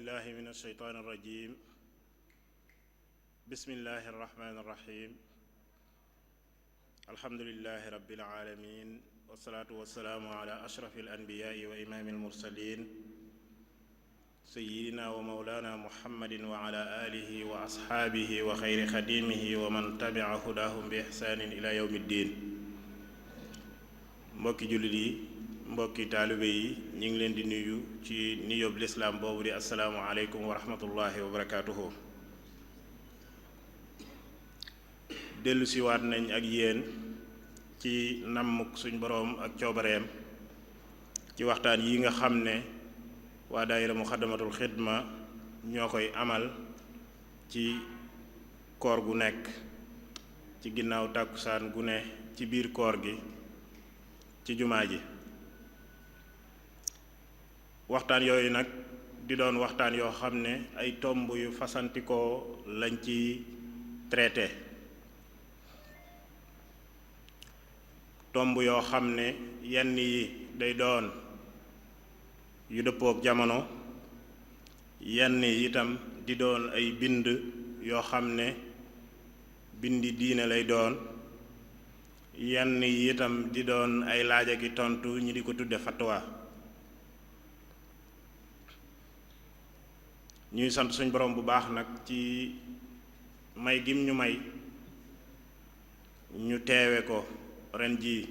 billahi min alsheytaan alrajim bismillahi arrahmani irrahim alhamdulilahi rabbil alamin wasalaatu wasalaamu ala ashrafi alanbiyaai wa imaami almursalin sayidina wa maulana muhammadin wa ala alihi wa asxaabihi wa xayri xadimihi wa man tabia hudaahum bi ixsaanin ila yawmi ddin. mbokki jullit yi, mbokki taalibe yi, ñu ngi leen di nuyu ci nuyoob lislaam boobu di assalaamu aleykum wa rahmatullahi wa barakaatuhu. dellu siwaat nañ ak yéen ci nammuk suñ boroom ak coobareem ci waxtaan yi nga xam ne waa daayira muxaddamatul xidma ñoo koy amal ci koor gu nekk ci ginnaaw tàkkusaan gu ne ci biir koor gi ci jumaa ji. waxtaan yooyu nag di doon waxtaan yoo xam ne ay tomb yu fasantikoo lañ ci traité, tomb yoo xam ne yenn yi day doon yu dëppook jamono, yenn yi itam di doon ay bind yoo xam ne bindi diine lay doon, yenn yi itam di doon ay laaj ak tontu ñi di ko tudde fatwa. ñuy sant suñ borom bu baax nag ci may gim ñu may ñu teewe ko ren jii,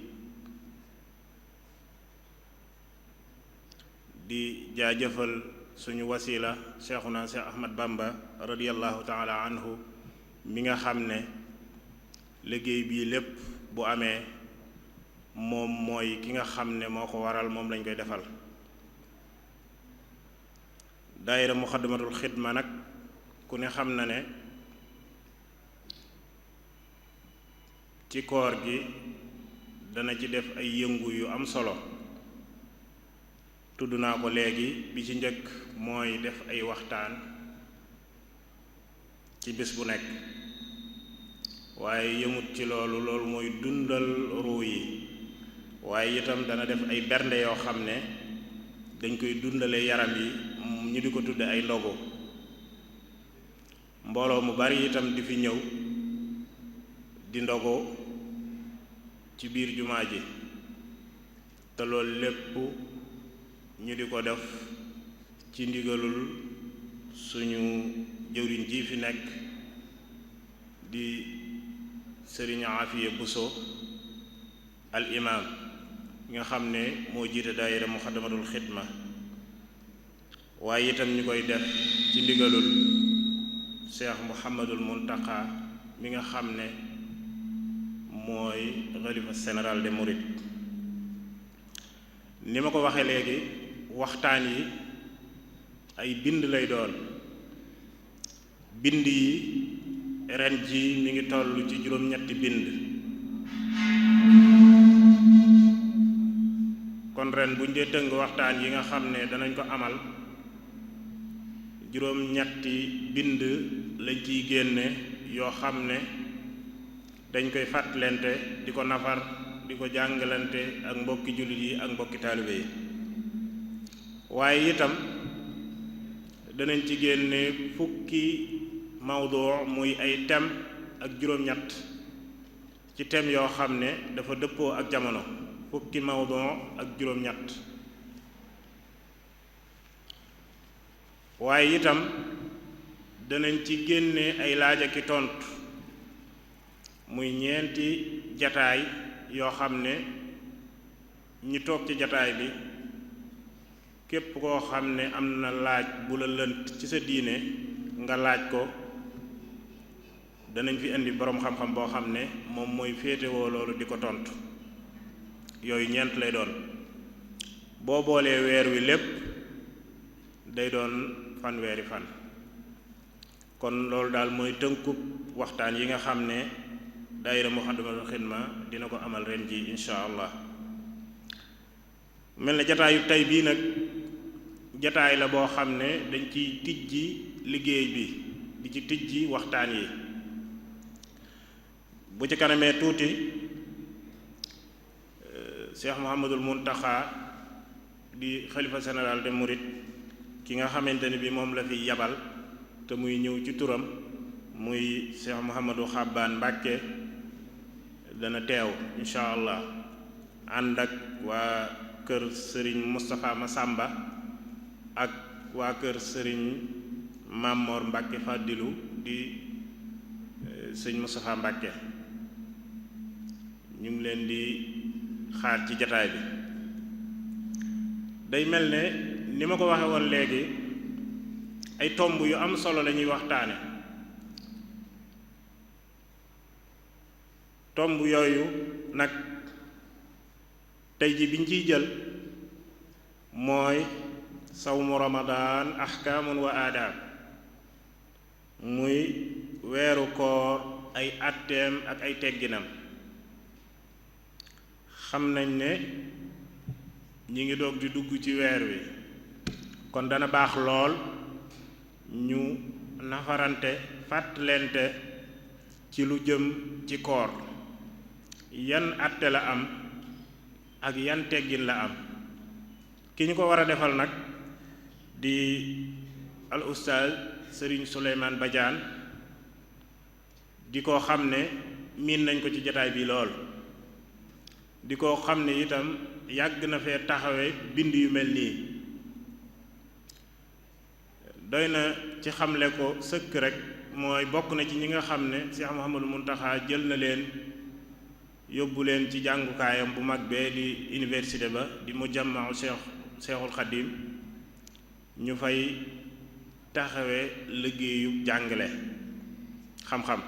di jaajëfal suñu wasila Cheikhuna Cheikh Ahmad Bamba radiyallahu taala anhu mi nga xam ne liggéey bii lépp bu amee moom mooy ki nga xam ne moo ko waral, moom lañ koy defal. daayira muxaddamatul xidma nag ku ne xam na ne ci koor gi dana ci def ay yëngu yu am solo. tudd naa ko léegi, bi ci njëkk mooy def ay waxtaan ci bés bu nekk, waaye yëmut ci loolu mooy dundal ruu yi, waaye itam dana def ay bernde yoo xam ne dañ koy dundale yaram yi, ñu di ko tudde ay ndogu. mbooloo mu bari itam di fi ñëw di ndogu ci biir jumaa ji, te loolu lépp ñu di ko def ci ndigalul suñu jëwriñ ji fi nekk di sëriñ Afiya Buso al imam nga xam ne moo jiite daayira muxaddamatul xidma, waaye itam ñu koy def ci ndigalul Cheikh Muhammadul Muntaqa mi nga xam ne mooy xalifa général des mourides. ni ma ko waxee léegi, waxtaan yi ay bind lay doon. bind yi ren ji mi ngi toll ci juróom-ñetti bind. kon ren buñ dee tënk waxtaan yi nga xam ne danañ ko amal, juróom-ñetti bind lañ ciy génne yoo xam ne dañ koy fàttalante, di ko nafar, di ko jàngalante ak mbokki jullit yi ak mbokki taalibe yi. waaye itam danañ ci génne fukki mawduu muy ay thème ak juróom-ñett ci thème yoo xam ne dafa dëppoo ak jamono, fukki mawduu ak juróom-ñett. waaye itam danañ ci génne ay laaj ak i tontu muy ñeenti jataay yoo xam ne ñi toog ci jataay bi képp koo xam ne am na laaj bu la lënt ci sa diine nga laaj ko, danañ fi indi boroom xam-xam boo xam ne moom mooy féetewoo loolu di ko tontu. yooyu ñeent lay doon. boo boolee weer wi lépp day doon fanweeri fan. kon loolu daal mooy tënkub waxtaan yi nga xam ne daayira muxaddamatul xidma dina ko amal ren ji insha allah. mel na jataayu tey bii nag jataay la boo xam ne dañ ciy tijji liggéey bi, di ci tijji waxtaan yi. bu ci kanamee tuuti Cheikh Muhammadul Muntaxa di xalifa général des mourides ki nga xamante ni bi moom la fi yabal te muy ñëw ci turam muy Cheikh Mouhamadou Xabbaan Mbàkke dana teew incha allah ànd ak waa kër sëriñ Moustapha Massamba ak waa kër sëriñ Mamor Mbàkke Fàddilu di sëñ Moustapha Mbàkke ñu ngi leen di xaar ci jataay bi. day mel ne ni ma ko waxe woon léegi ay tomb yu am solo la ñuy waxtaane tomb yooyu nag tey ji biñ ciy jël mooy sawmu ramadaan ahkaamun wa aadaab muy weeru koor ay atteem ak ay tegginam. xam nañ ne ñi ngi doog di dugg ci weer wi kon dana baax lool ñu nafarante fàttalente ci lu jëm ci koor yan atte la am ak yan teggin la am. ki ñu ko war a defal nag di al ustaaz Sëriñ Souleymane Badiane di ko xam ne miin nañ ko ci jataay bi lool di ko xam ne itam yàgg na fee taxawe bind yu mel nii. doy na ci xamle ko sëkk rek mooy bokk na ci ñi nga xam ne Cheikh Mouhamadou Mountakha jël na leen yóbbu leen ci jàngukaayam bu mag bee di université ba di mujammaa Cheikhul Khadim ñu fay taxawe liggéeyu jàngale xam-xam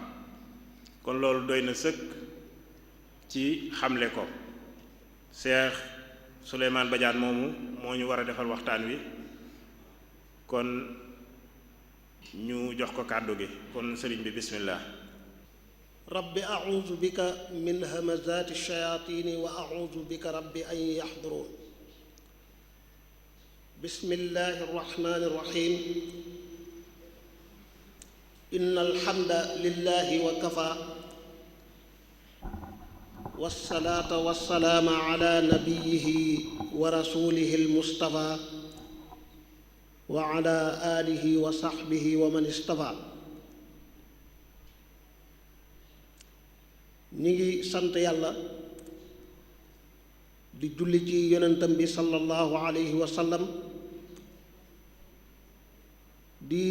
kon loolu doy na sëkk ci xamle ko. Cheikh Souleymane Badiane moomu moo ñu war a defal waxtaan wi kon ñu jox ko kàddu gi kon sëriñ bi bismillah. rabbi a'uuzu bika min hamazaati shayaatiini wa a'uuzu bika rabbi an yaxduruun. bismillahi rahmaani rahiim. inna alhamda lillahi wa kafaa wassalaata wassalaama ala nabiyihi wa rasuulihi almustafaa wa ala aalihi wa saxbihi wa man istafaa. ñi ngi sant yàlla di julli ci yonentam bi sallallahu alayhi wa sallam di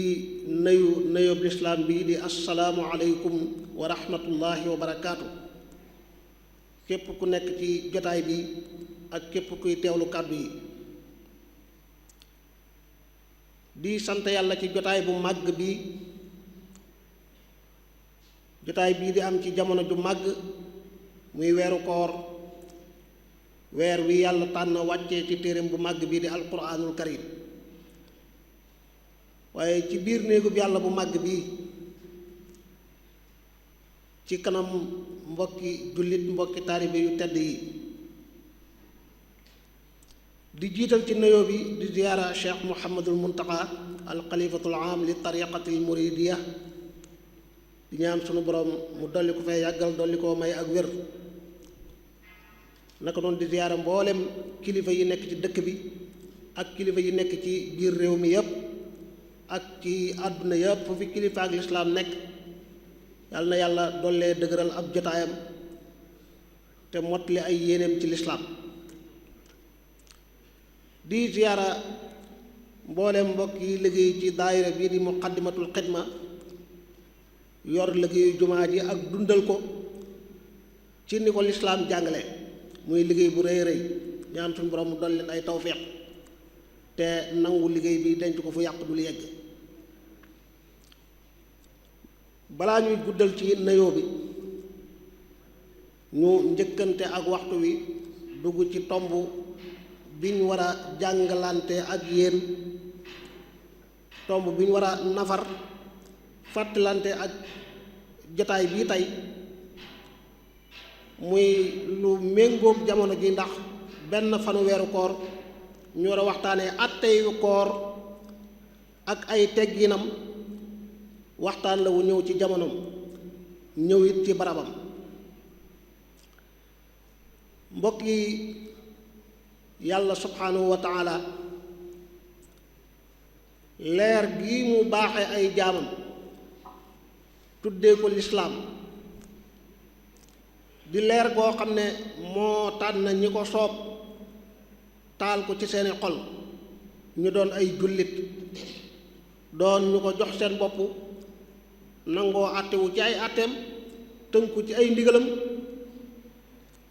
nuyób lislaam bi di assalaamu aleykum wa rahmatullahi wa barakaatu. képp ku nekk ci jotaay bi ak képp kuy teewlu kàddu yi di sant yàlla ci jotaay bu màgg bi jotaay bii di am ci jamono ju màgg muy weeru koor weer wi yàlla tànn wàccee ci téereem bu màgg bii di alquraanul karim waaye ci biir néegub yàlla bu màgg bii ci kanam mbokki jullit mbokki taalibe yu tedd yi di jiital ci nuyoo bi di ziyaara cheikh Mouhamadul Muntaqa al xalifatul aam li tariqatil muridiya di ñaan sunu borom mu dolli ko fee yàggal dolli koo may ak wér. naka noonu di ziyaara mboolem kilifa yi nekk ci dëkk bi ak kilifa yi nekk ci biir réew mi yépp ak ci àdduna yépp fu fi kilifa ak lislaam nekk yàlla na yàlla dollee dëgëral ab jotaayam te mottali ay yéeneem ci lislaam. di ziyaara mboolem mbokk yi liggéey ci daayira bii di muqaddimatul xidma yor liggéeyu jumaa ji ak dundal ko ci ni ko lislaam jàngale muy liggéey bu rëy rëy ñaan suñu borom mu dolli leen ay tawféex te nangu liggéey bi denc ko fu yàq dul yegg. balaa ñuy guddal ci nuyoo bi ñu njëkkante ak waxtu wi dugg ci tomb bi ñu war a jàngalante ak yéen tomb bi ñu war a nafar fàttalante ak jotaay bii tey muy lu méngóog jamono ji ndax benn fanu weeru koor ñu war a waxtaanee atteyu koor ak ay tegginam waxtaan la wu ñëw ci jamonoom ñëw it ci barabam. mbokk yi yàlla subhanahu wa taala leer gii mu baaxe ay jaamam tuddee ko lislaam di leer goo xam ne moo tànn ñi ko soob taal ko ci seeni xol ñu doon ay jullit doon ñu ko jox seen bopp nangoo àttewu ci ay àtteem tënku ci ay ndigalam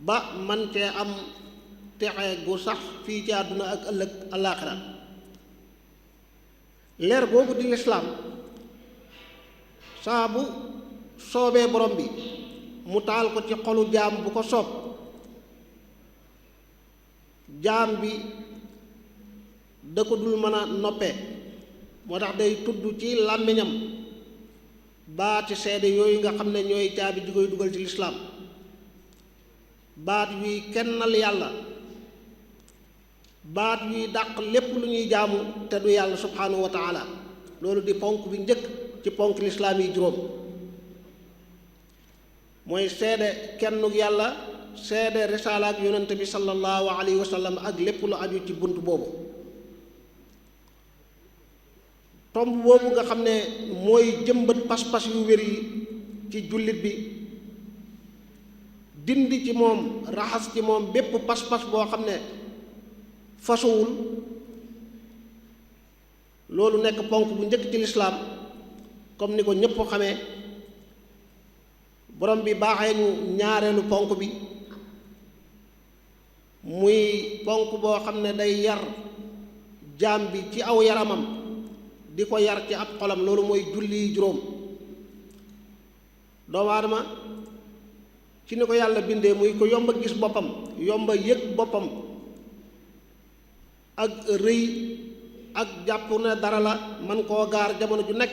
ba man cee am texe gu sax fii ci àdduna ak ëllëg alaaxira leer googu di lislaam saa bu soobee borom bi mu taal ko ci xolu jaam bu ko soob jaam bi da ko dul mën a noppee moo tax day tudd ci làmmiñam baati seede yooyu nga xam ne ñooy caabi ji koy dugal ci lislaam baat yuy kennal yàlla baat yuy dàq lépp lu ñuy jaamu te du yàlla subhaanahu wa taala loolu di ponk bi njëkk ci ponk lislaam yi juróom mooy seede kennug yàlla seede risaala ak yonent bi sallallahu alayhi wa sallam ak lépp lu aju ci bunt boobu tomb boobu nga xam ne mooy jëmbat pas-pas yu wér yi ci jullit bi dindi ci moom raxas ci moom bépp pas-pas boo xam ne fasuwul loolu nekk ponk bu njëkk ci lislaam comme ni ko ñépp xamee borom bi baaxee ñu ñaareelu ponk bi muy ponk boo xam ne day yar jaam bi ci aw yaramam di ko yar ci ab xolam loolu mooy julli juróom doomu aadama ci ni ko yàlla bindee muy ko yomba gis boppam yomba yëg boppam ak rëy ak jàpp ne dara la man koo gaar jamono ju nekk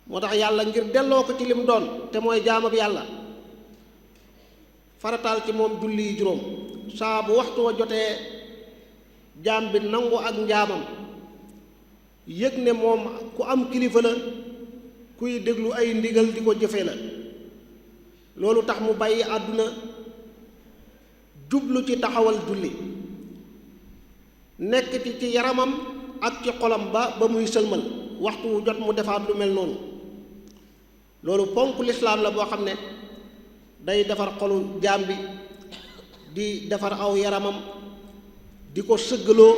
moo tax yàlla ngir delloo ko ci lim doon te mooy jaamab yàlla farataal ci moom julli juróom saa bu waxtu wa jotee jaam bi nangu ak njaamam yëg ne moom ku am kilifa la kuy déglu ay ndigal di ko jëfe la loolu tax mu bàyyi àdduna jublu ci taxawal julli nekk ci yaramam ak ci xolam ba muy sëlmal waxtu wu jot mu defaat lu mel noonu loolu ponk lislaam la boo xam ne day defar xolu jaam bi di defar aw yaramam di ko sëggaloo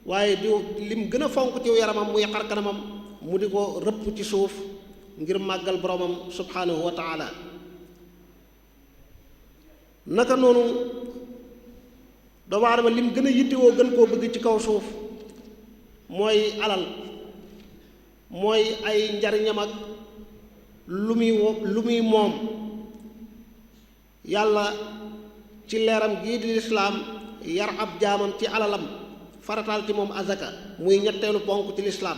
waaye di lim gën a fonk ci yaramam muy xar kanamam mu di ko rëpp ci suuf ngir màggal boromam subhanahu wa taala naka noonu doomu aadama lim gën a yittewoo gën koo bëgg ci kaw suuf mooy alal mooy ay njariñam ak lu muy moom yàlla ci leeram gii di lislaam yar ab jaamam ci alalam farataal ci moom azaka muy ñetteelu ponk ci lislaam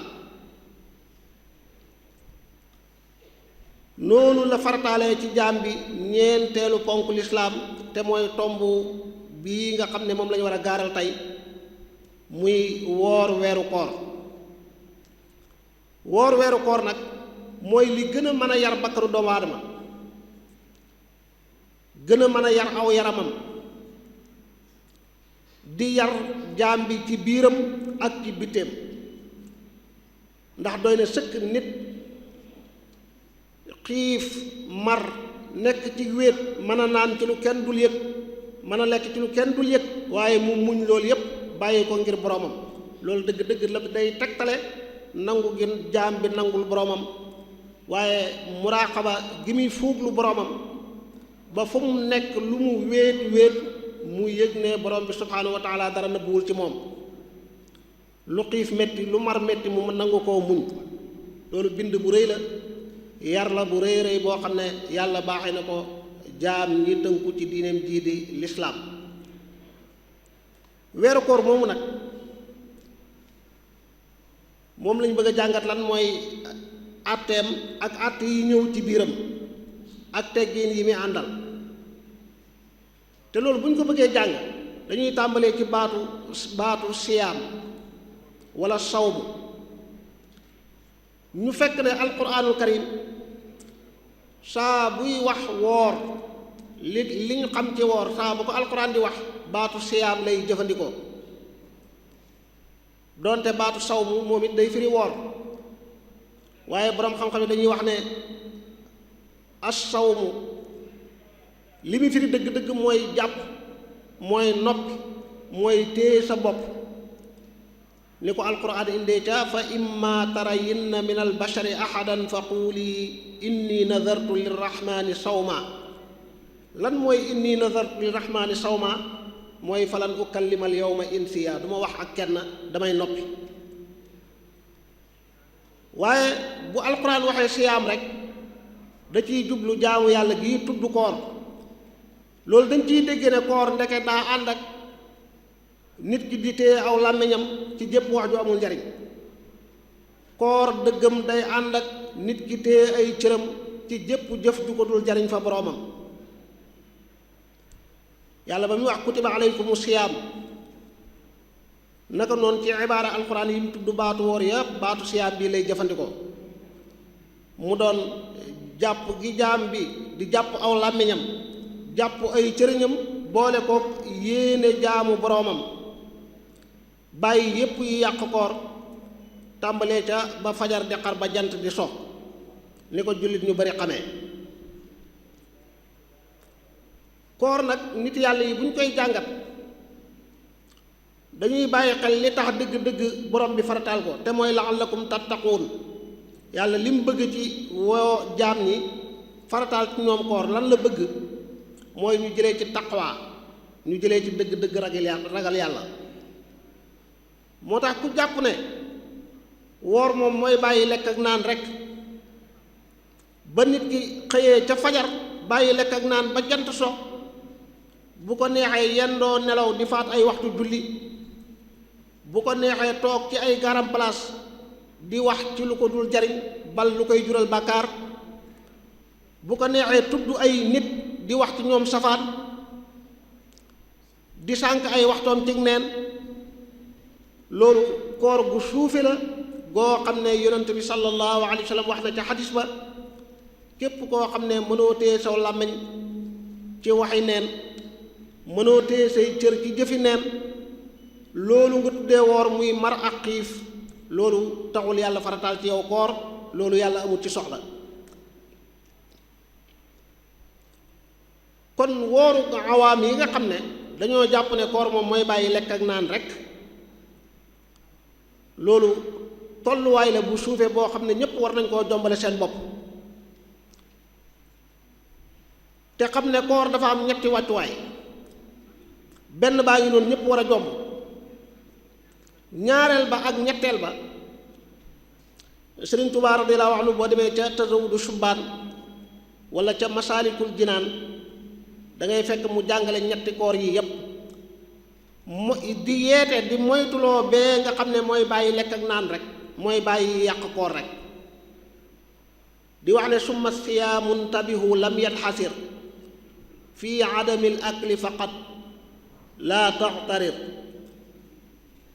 noonu la farataalee ci jaam bi ñeenteelu ponk lislaam te mooy tomb bii nga xam ne moom lañu war a gaaral tey muy woor weeru koor woor weeru koor nag mooy li gën a mën a yar bakkanu doomu aadama gën a mën a yar aw yaramam di yar jaam bi ci biiram ak ci bitteem ndax doy na sëkk nit xiif mar nekk ci wéet mën a naan ci lu kenn dul yëg mën a lekk ci lu kenn dul yëg waaye mu muñ loolu yépp bàyyi ko ngir boromam loolu dëgg-dëgg la day tegtale nangu gi jaam bi nangul boromam waaye muraqaba gi muy fuuglu boromam ba fu mu nekk lu mu wéet wéet mu yëg ne borom bi subhaanahu wa taala dara nëbbuwul ci moom lu xiif metti lu mar metti mu nangu koo muñ loolu bind bu rëy la yar la bu rëy rëy boo xam ne yàlla baaxee na ko jaam ñi tënku ci diineem jii di lislaam weeru koor moomu nag moom lañ bëgg a jàngat lan mooy àtteem ak àtte yi ñëw ci biiram ak teggiin yi muy àndal te loolu bu ñu ko bëggee jàng dañuy tàmbalee ci baatu siyaam wala sawmu ñu fekk ne alquranul karim saa buy wax woor li ñu xam ci woor saa bu ko alquran di wax baatu siyaam lay jëfandikoo doonte baatu sawmu moom it day firi woor waaye boroom xam-xam yi dañuy wax ne as-sawmu li mu firi dëgg-dëgg mooy jàpp mooy noppi mooy téye sa bopp ni ko alquran indee ca fa imma tarayinna min albashari ahadan fa quuli inni nadartu lirrahmani sawma lan mooy inni nadartu lirrahmani sawma mooy falan ukallima al yawma insiya du ma wax ak kenn damay noppi waaye bu alquran waxee siyaam rek da ciy jublu jaamu yàlla gi tudd koor loolu dañ ciy dégg ne koor ndeke daa ànd ak nit ki di téye aw làmmiñam ci jépp wax ju amul njariñ koor dëggam day ànd ak nit ki téye ay cëram ci jépp jëf ju ko dul jariñ fa boroomam yàlla ba muy wax kutiba alaykumu siyaam naka noonu ci ibaara alxuraan yi mu tudd baatu woor yépp baatu siyaam bii lay jëfandikoo mu doon jàpp gi jaam bi di jàpp aw làmmiñam jàpp ay cëriñam boole ko yéene jaamu boroomam bàyyi yépp yi yàq koor tàmbalee ca ba fajar di xar ba jant di so ni ko jullit ñu bari xamee koor nag nit yàlla yi bu ñu koy jàngat dañuy bàyyi xel li tax dëgg-dëgg borom bi farataal ko te mooy la'allakum tattaquun yàlla li mu bëgg ci woo jaam ñi farataal ci ñoom koor lan la bëgg mooy ñu jëlee ci taqwa ñu jëlee ci dëgg-dëgg ragal yàlla moo tax ku jàpp ne woor moom mooy bàyyi lekk ak naan rek ba nit ki xëyee ca fajar bàyyi lekk ak naan ba jant so bu ko neexee yendoo nelaw di faat ay waxtu julli bu ko neexee toog ci ay garam place di wax ci lu ko dul jariñ bal lu koy jural bàkkaar bu ko neexee tudd ay nit di wax ci ñoom safaan di sànk ay waxtoom ci neen loolu koor gu suufe la goo xam ne yonent bi sallallahu alayhi wa sallam wax na ca xadis ba képp koo xam ne mënoo téye saw làmmiñ ci waxi neen mënoo téye say cër ci jëfi neen loolu nga tuddee woor muy mar ak xiif loolu taxul yàlla farataal ci yow koor loolu yàlla amul ci soxla kon wooru awaam yi nga xam ne dañoo jàpp ne koor moom mooy bàyyi lekk ak naan rek loolu tolluwaay la bu suufee boo xam ne ñépp war nañ koo jombale seen bopp te xam ne koor dafa am ñetti wàccuwaay benn baa ngi noonu ñépp war a jomb ñaareel ba ak ñetteel ba Sëriñ Tuubaa radiyallaahu anhu boo demee ca Tazawudu Shubbaan wala ca Masaalikul Jinaan da ngay fekk mu jàngale ñetti koor yi yépp mo di yeete di moytuloo bee nga xam ne mooy bàyyi lekk ak naan rek mooy bàyyi yàq koor rek di wax ne summa siyaamun tabihu lam yanxasir fi adamil akli faqat laa taxtarir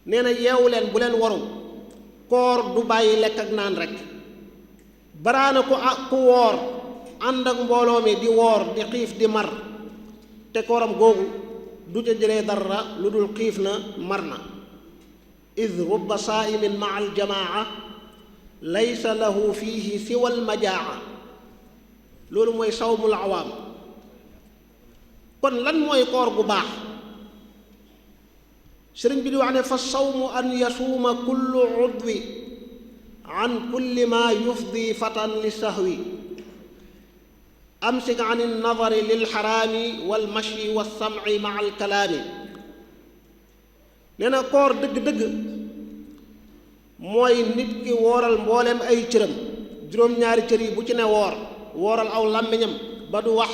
nee na yeewu leen bu leen waru koor du bàyyi lekk ak naan rek baraana ku woor ànd ak mbooloo mi di woor di xiif di mar te kooram googu du ca jëlee dara lu dul xiif na mar na id rubba saaimin maa aljamaa laysa lahu fiihi siwa almajaa loolu mooy sawmul awaam kon lan mooy koor gu baax sëriñ bi di wax ne fa sawmu an yasuuma kullu udwi an kulli ma yufdi fatan li sahwi amsik an alnadari lilxaraami walmashi walsamci maa alkalaami nee na koor dëgg-dëgg mooy nit ki wooral mbooleem ay cëram juróom-ñaari cër yi bu ci ne wooral aw làmmiñam ba du wax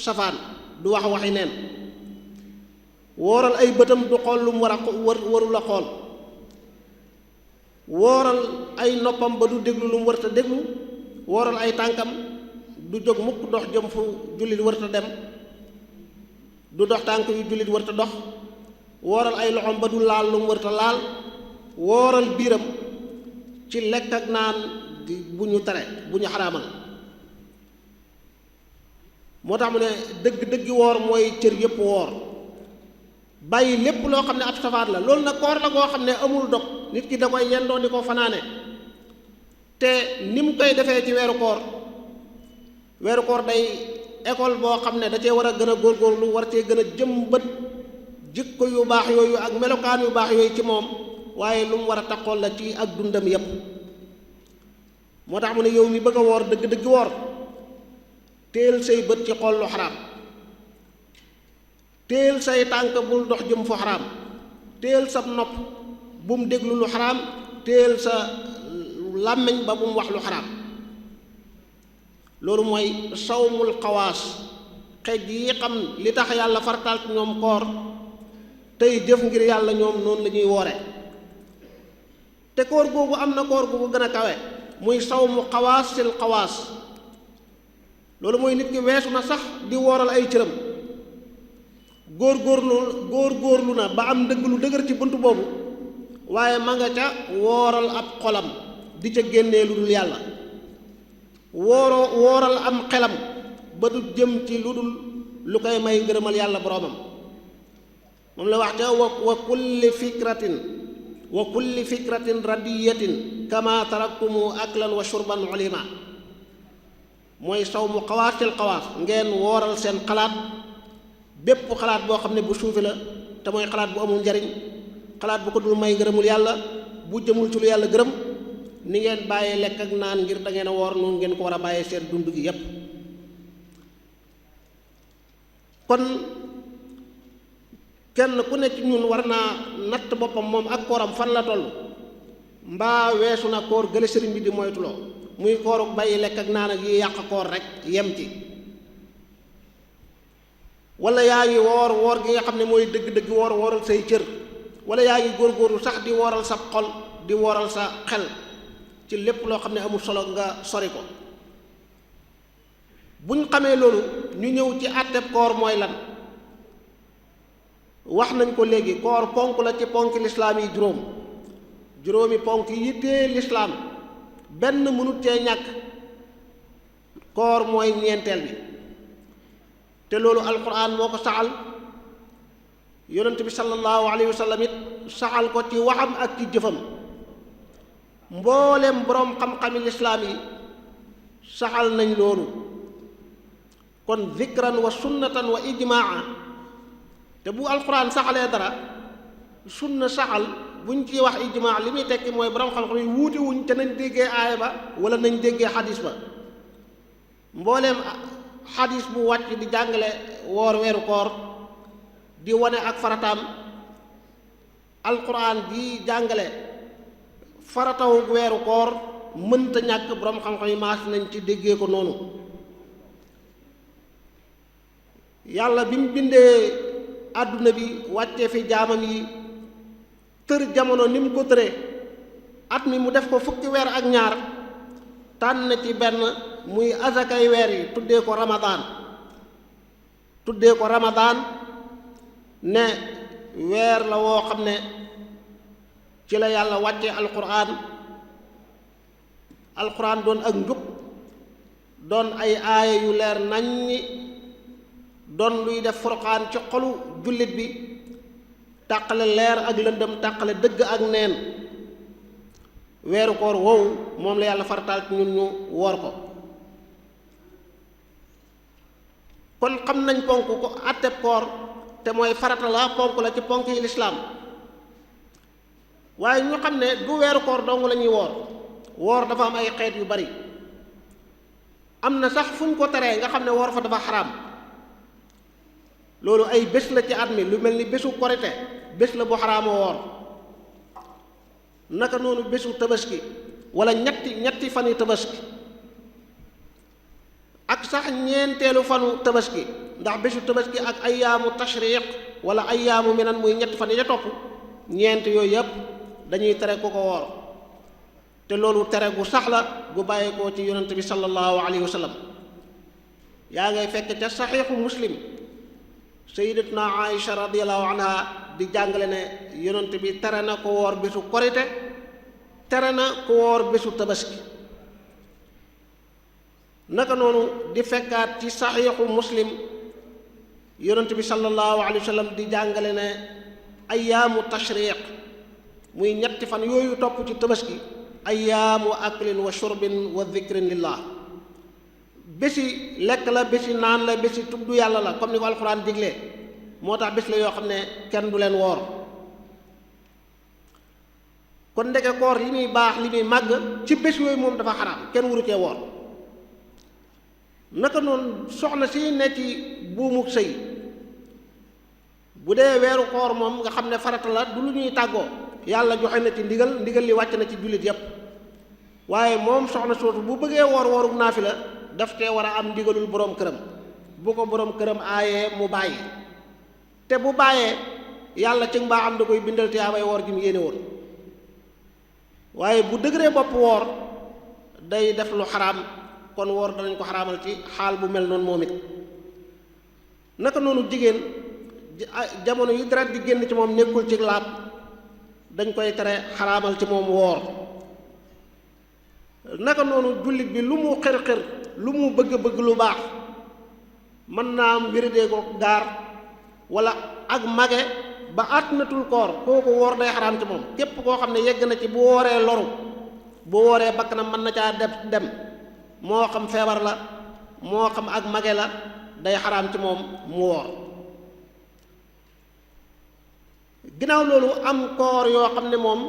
safaan du wax waxi neen wooral ay bëtam du xool lu mu waru la xool wooral ay noppam ba du déglu lu mu warta déglu wooral ay tànkam du jóg mukk dox jëm fu jullit warta dem du dox tànk yu jullit warta dox wooral ay loxoom ba du laal lu mu warta laal wooral biiram ci lekk ak naan bu ñu tere bu ñu xaraamal moo tax mu ne dëgg woor mooy cër yépp woor bàyyi lépp loo xam ne ab safaat la loolu nag koor la goo xam ne amul dog nit ki da koy yendoo di ko fanaane te ni mu koy defee ci weeru koor day école boo xam ne da cee war a gën a góorgóorlu war cee gën a jëmbat jikko yu baax yooyu ak melokaan yu baax yooyu ci moom waaye lu mu war a taxool la ci ak dundam yépp moo tax mu ne yow mi bëgg a woor dëgg-dëgg woor téel say bët ci xool lu xaraam téel say tànk bul dox jëm fu xaraam téel sa nopp bu mu déglu lu xaraam téel sa làmmiñ ba bu mu wax lu xaraam loolu mooy sawmul xawaas xeej yi xam li tax yàlla farataal ci ñoom koor tey jëf ngir yàlla ñoom noonu la ñuy woore te koor googu am na koor googu gën a kawe muy sawmu xawaasil xawaas loolu mooy nit ki weesu na sax di wooral ay cëram góorgóorlu na ba am dëgg lu dëgër ci bunt boobu waaye ma nga ca wooral ab xolam di ca génnee lu dul yàlla wooral am xelam ba du jëm ci lu dul lu koy may ngërëmal yàlla boroomam moom la wax ca wa kulli fikratin radiyatin kama taraktumu aklan wa shurban ulima mooy sawmu xawaasil xawaas ngeen wooral seen xalaat bépp xalaat boo xam ne bu suufi la te mooy xalaat bu amul njariñ xalaat bu ko dul may ngërëmul yàlla bu jëmul ci lu yàlla gërëm ni ngeen bàyyee lekk ak naan ngir da ngeen a woor noonu ngeen ko war a bàyyee seen dund gi yépp kon kenn ku nekk ñun war naa natt boppam moom ak kooram fan la toll mbaa weesu na koor gële sëriñ bi di moytuloo muy kooru bàyyi lekk ak naan ak yi yàq koor rek yem ci wala yaa ngi woor gi nga xam ne mooy dëgg-dëgg wooral say cër wala yaa ngi góorgóorlu sax di wooral sa xol di wooral sa xel ci lépp loo xam ne amul solo nga sori ko buñ xamee loolu ñu ñëw ci àtteb koor mooy lan wax nañ ko léegi koor ponk la ci ponk lislaam yi juróomi ponk yi tee lislaam benn mënut cee ñàkk koor mooy ñeenteel bi te loolu alquran moo ko saxal yonent bi sallallahu alayhi wa sallam it saxal ko ci waxam ak ci jëfam mboolem boroom xam-xami lislaam yi saxal nañ loolu kon zikran wa sunnatan wa ijmaa te bu alquran saxalee dara sunna saxal buñ ci wax ijmaa li muy tekki mooy boroom xam-xam yi wuute wuñ te nañ déggee aaya ba wala nañ déggee xadis ba mbooleem xadis bu wàcc di jàngale woor weeru koor di wane ak farataam alquran di jàngale faratawu weeru koor mënta ñàkk boroom xam-xam yi maas nañ ci déggee ko noonu yàlla bi mu bindee àdduna bi wàccee fi jaamam yi tër jamono ni mu ko tëree at mi mu def ko fukki weer ak ñaar tànn ci benn muy azakay weer yi tuddee ko ramadaan ne weer la woo xam ne ci la yàlla wàcce alquran doon ak njub doon ay aaya yu leer naññi doon luy def furqaan ci xolu jullit bi tàqale leer ak lëndëm tàqale dëgg ak neen weeru koor woowu moom la yàlla farataal ci ñun ñu woor ko kon xam nañ ponk ko àtteb koor te mooy farata la ponk la ci ponk yi lislaam waaye ñu xam ne du weeru koor dong la ñuy woor dafa am ay xeet yu bari am na sax fu ñu ko teree nga xam ne woor fa dafa xaraam loolu ay bés la ci at mi lu mel ni bésu korite bés la bu xaraama woor naka noonu bésu tabaski wala ñetti fan yi tabaski ak sax ñeenteelu fanu tabaski ndax bésu tabaski ak ayyaamu tashriq wala ayyaamu minan muy ñetti fan yi ca topp ñeent yooyu yëpp dañuy tere ku ko woor te loolu tere gu sax la gu bàyyeekoo ci yonent bi sallallahu alayhi wa sallam yaa ngay fekk ca saxiixu muslim sayyidatuna Aïcha radiyallahu anha di jàngale ne yonent bi tere na ko woor bésu korite tere na ko woor bésu tabaski naka noonu di fekkaat ci saxiixu muslim yonent bi sallallahu alayhi wa sallam di jàngale ne ayyaamu tashriq muy ñetti fan yooyu topp ci tabaski ayyaamu aklin wa shurbin wa dhikrin lillah bési lekk la bési naan la bési tudd yàlla la comme ni ko alxuraan diglee moo tax bés la yoo xam ne kenn du leen woor kon ndeke koor li muy baax li muy màgg ci bés yooyu moom dafa xaraam kenn waru cee woor naka noonu soxna si ne ci buumuk sëy bu dee weeru koor moom nga xam ne farata la du lu ñuy tàggoo yàlla joxe na ci ndigal li wàcc na ci jullit yépp waaye moom soxna soosu bu bëggee woor wooruk naafila daf cee war a am ndigalul boroom këram bu ko boroom këram aayee mu bàyyi te bu bàyyee yàlla ci mbaa am da koy bindal te yaabay woor gi mu yéene woon waaye bu dëgëree bopp woor day def lu xaraam kon woor danañ ko xaraamal ci xaal bu mel noonu moom it naka noonu jigéen jamono yi deret di génn ci moom nekkul ci laab dañ koy tere xaraamal ci moom woor naka noonu jullit bi lu mu xër-xër lu mu bëgg-bëgg lu baax mën naa am wéradee ko gaar wala ak mage ba àttanatul koor kooku woor day xaraam ci moom képp koo xam ne yegg na ci bu wooree loru bu wooree bakkanam mën na caa dem moo xam feebar la moo xam ak mage la day xaraam ci moom mu woor ginnaaw loolu am koor yoo xam ne moom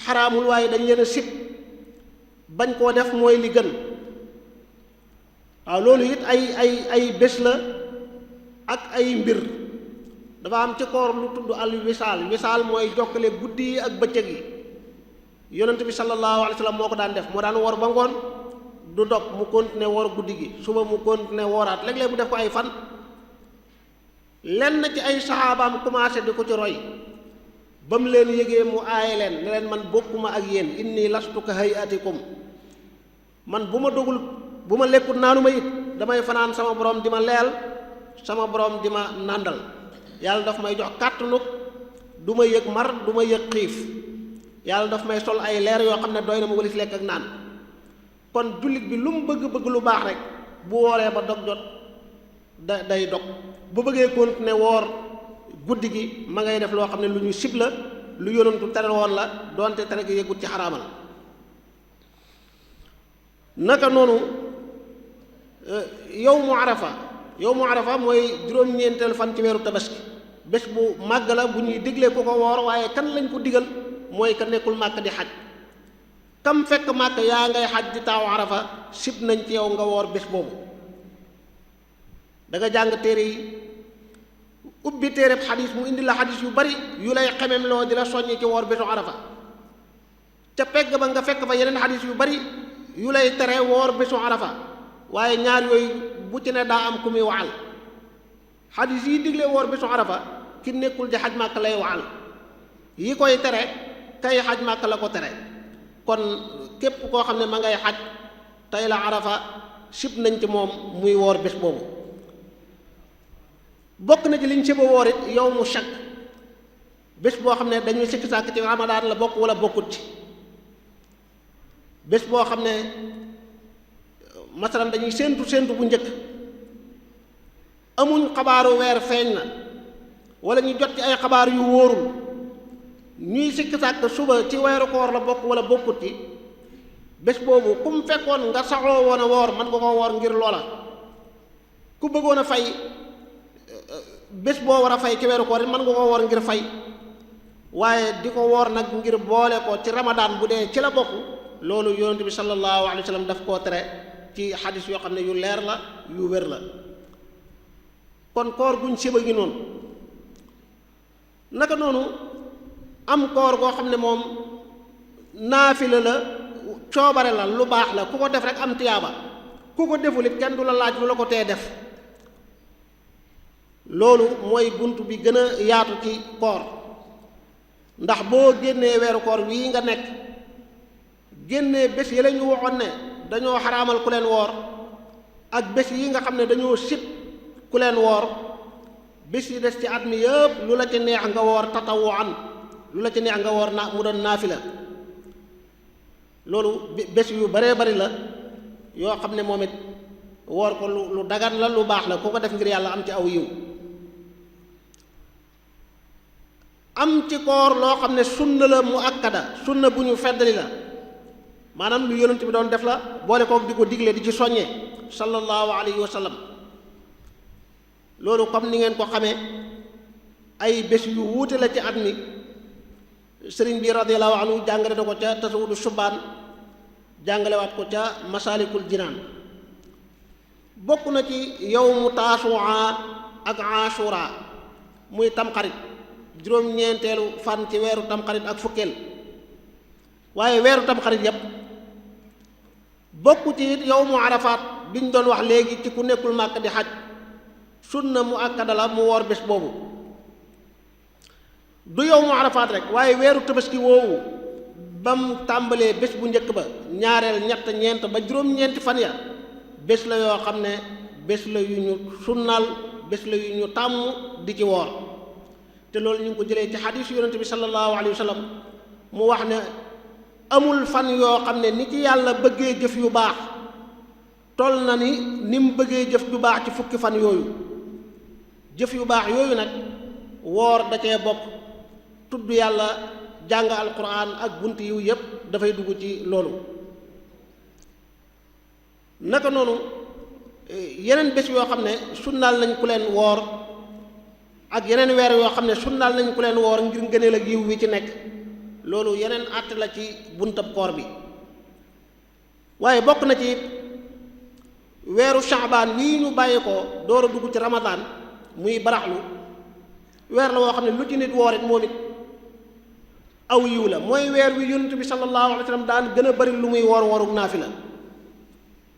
xaraamul waaye dañ leen a sib bañ koo def mooy li gën waaw loolu it ay bés la ak ay mbir dafa am ci koor lu tudd al wisaal mooy jokkale guddi yi ak bëccëg yi yonent bi sallallahu alayhi wa sallam moo ko daan def moo daan wor ba ngoon du dog mu continuer woor guddi gi suba mu continuer wooraat léeg-léeg mu def ko ay fan lenn ci ay saxaabaam commencé di ko ci roy ba mu leen yëgee mu aaye leen ne leen man bokkuma ak yéen inni lastu ka hayatikum man bu ma dogul bu ma lekkut naanu ma it damay fanaan sama borom di ma leel sama borom di ma nàndal yàlla daf may jox kàttanug du ma yëg mar du ma yëg xiif yàlla daf may sol ay leer yoo xam ne doy na ma walis lekk ak naan kon jullit bi lu mu bëgg-bëgg lu baax rek bu wooree ba dog jot day dog bu bëggee continuer woor guddi gi ma ngay def loo xam ne lu ñu sib la lu yonantu tere woon la doonte tere gi yëgut ci xaraamal naka noonu yawmu arafa mooy juróom-ñeenteelu fan ci weeru tabaski bés bu màgg la bu ñuy diglee ku ko woor waaye kan lañ ko digal mooy ka nekkul màkk di xaj kam fekk màkk yaa ngay xaj di taaw arafa sib nañ ci yow nga woor bés boobu da nga jàng téere yi ubbi téereb xadis mu indi la xadis yu bari yu lay xemem loo di la soññi ci woor bésu arafa ca pegg ba nga fekk fa yeneen xadis yu bari yu lay tere woor bésu arafa waaye ñaar yooyu bu ci ne daa am ku muy waxal xadis yi digle woor bésu arafa ki nekkul di xaj màkk lay waxal yi koy tere kay xaj màkk la ko tere kon képp koo xam ne ma ngay xaj tey la arafa sib nañ ci moom muy woor bés boobu bokk na ci liñ siba woor it yow mu shakk bés boo xam ne dañuy sikki sàkk ci ramadaan la bokk wala bokkut ci bés boo xam ne masalan dañuy séentu bu njëkk amuñ xabaaru weer feeñ na wala ñu jot ci ay xabaar yu wóorul ñuy sikki sàkk suba ci weeru koor la bokk wala bokkut ci bés boobu ku mu fekkoon nga saxoo woon a woor mën nga ko woor ngir loola ku bëggoon a fay bés boo war a fay ci weeru koor mën nga ko woor ngir fay waaye di ko woor nag ngir boole ko ci ramadaan bu dee ci la bokk loolu yonent bi sallallahu alayhi wa sallam daf koo tere ci xadis yoo xam ne yu leer la yu wér la kon koor guñ siba gi noonu naka noonu am koor goo xam ne moom naafila la coobare la lu baax la ku ko def rek am tiyaaba ku ko deful it kenn du la laaj lu la ko tee def loolu mooy bunt bi gën a yaatu ci koor ndax boo génnee weeru koor wii nga nekk génnee bés yi la ñu waxoon ne dañoo xaraamal ku leen woor ak bés yi nga xam ne dañoo sib ku leen woor bés yi des ci at mi yëpp lu la ci neex nga woor tatawuan lu la ci neex nga woor mu doon naafila loolu bés yu baree bari la yoo xam ne moom it woor ko lu dagan la lu baax la ku ko def ngir yàlla am ci aw yiw am ci koor loo xam ne sunna la mu akkada sunna bu ñu feddali la maanaam lu yonent bi doon def la boole kook di ko digle di ci soññee sallallahu alayhi wa sallam loolu comme ni ngeen ko xamee ay bés yu wuute la ci at mi sëriñ bi radiyallahu anhu jàngale na ko ca tasawudu subaan jàngalewaat ko ca masaalikul jinaan bokk na ci yawmu taasuwaa ak ashura muy tamxarit juróom-ñeenteelu fan ci weeru tamxarit ak fukkeel waaye weeru tamxarit yépp bokk ci it yawmu arafaat bi ñu doon wax léegi ci ku nekkul màkk di xaj sunna mu akkada la mu woor bés boobu du yawmu arafaat rek waaye weeru tabaski woowu bam tàmbalee bés bu njëkk ba ñaareel ñett ñeent ba juróom-ñeenti fan ya bés la yoo xam ne bés la yu ñu sunnaal bés la yu ñu tàmm di ci woor te loolu ñu ngi ko jëlee ci xadiisu yonente bi sallallahu alayhi wa sallam mu wax ne amul fan yoo xam ne ni ci yàlla bëggee jëf yu baax toll na ni mu bëggee jëf yu baax ci fukki fan yooyu jëf yu baax yooyu nag woor da cee bokk tudd yàlla jàng alquran ak bunt yiw yépp dafay dugg ci loolu naka noonu yeneen bés yoo xam ne sunnaal nañ ku leen woor ak yeneen weer yoo xam ne sunnaal nañ ku leen woor ngir ngëneel ak yiw wi ci nekk loolu yeneen àtt la ci buntab koor bi waaye bokk na ci weeru shaabaan wii ñu bàyyi ko door a dugg ci ramadaan muy baraxlu weer la woo xam ne lu ci nit woor it moom it aw yiw la mooy weer wi yonent bi sallallahu alayhi wa sallam daan gën a bari lu muy woor woorug naafila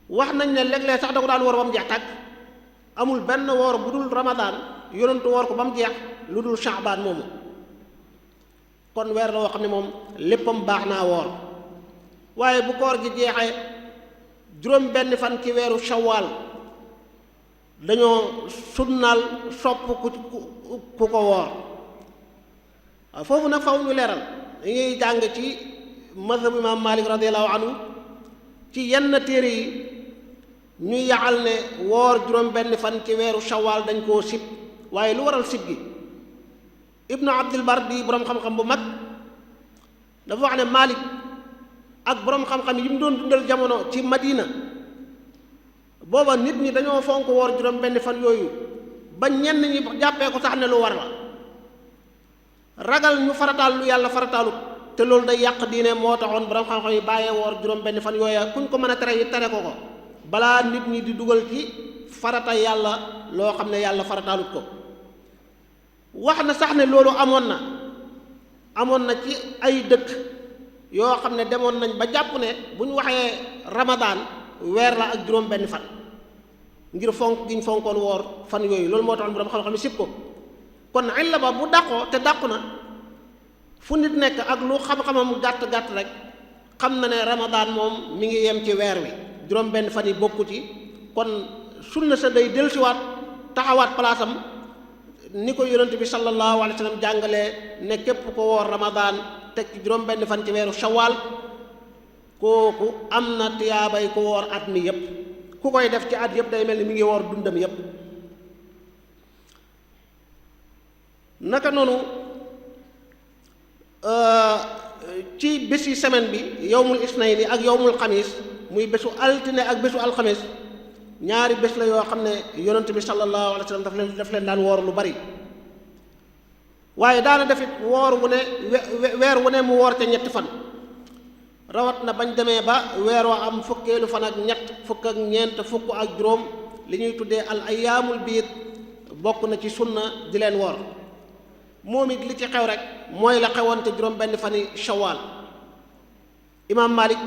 wax nañ ne léeg-léeg sax da ko daan woor ba mu jeex tàkk amul benn woor bu dul ramadaan yonentu woor ko ba mu jeex lu dul shaabaan moomu kon weer la woo xam ne moom léppam baax naa woor waaye bu koor gi jeexee juróom benn fan ci weeru shawaal dañoo sunnaal sopp ku ko woor waaw foofu nag faw ñu leeral dañuy jàng ci mazhabu imaam Maalik radiyallahu anhu ci yenn téere yi ñuy yaxal ne woor juróom benn fan ci weeru shawaal dañ koo sib waaye lu waral sib gi ibnu abdul bar di boroom xam-xam bu mag dafa wax ne Maalik ak boroom xam-xam yi mu doon dundal jamono ci Madina booba nit ñi dañoo fonk woor juróom benn fan yooyu ba ñenn ñi jàppee ko sax ne lu war la ragal ñu farataal lu yàlla farataalut te loolu day yàq diine moo taxoon boroom xam-xam yi bàyyee woor juróom benn fan yooya kuñ ko mën a tere yi tere ko ko balaa nit ñi di dugal ci farata yàlla loo xam ne yàlla farataalut ko wax na sax ne loolu amoon na ci ay dëkk yoo xam ne demoon nañ ba jàpp ne bu ñu waxee ramadaan weer la ak juróom benn fan ngir fonk gi ñu fonkoon woor fan yooyu loolu moo taxoon boroom xam-xam yi sib ko kon illa ba bu dàqoo te dàqu na fu nit nekk ak lu xam-xamam gàtt-gàtt rek xam na ne ramadaan moom mi ngi yem ci weer wi juróom benn fan yi bokku ci kon sunna sa day dellusiwaat taxawaat palaasam ni ko yonent bi sallallahu alayhi wa sallam jàngalee ne képp ko woor ramadaan teg ci juróom benn fan ci weeru shawaal kooku am na tiyaabay ko woor at mi yépp ku koy def ci at yépp day mel ni mi ngi woor dundam yépp naka noonu ci bési semaine bi yowmul isnayni ak yowmul xamis muy bésu altine ak bésu alxamis ñaari bés la yoo xam ne yonent bi sallallahu alayhi wa sallam daf leen daan woor lu bari waaye daana defit woor wu ne weer wu ne mu woor ca ñetti fan rawat na bañ demee ba weer wa am fukkeelu fan ak ñett fukk ak ñeent fukk ak juróom li ñuy tuddee al ayyaamul biid bokk na ci sunna di leen woor moom it li ci xew rek mooy la xewoon te juróom benn fani shawaal imaam Malik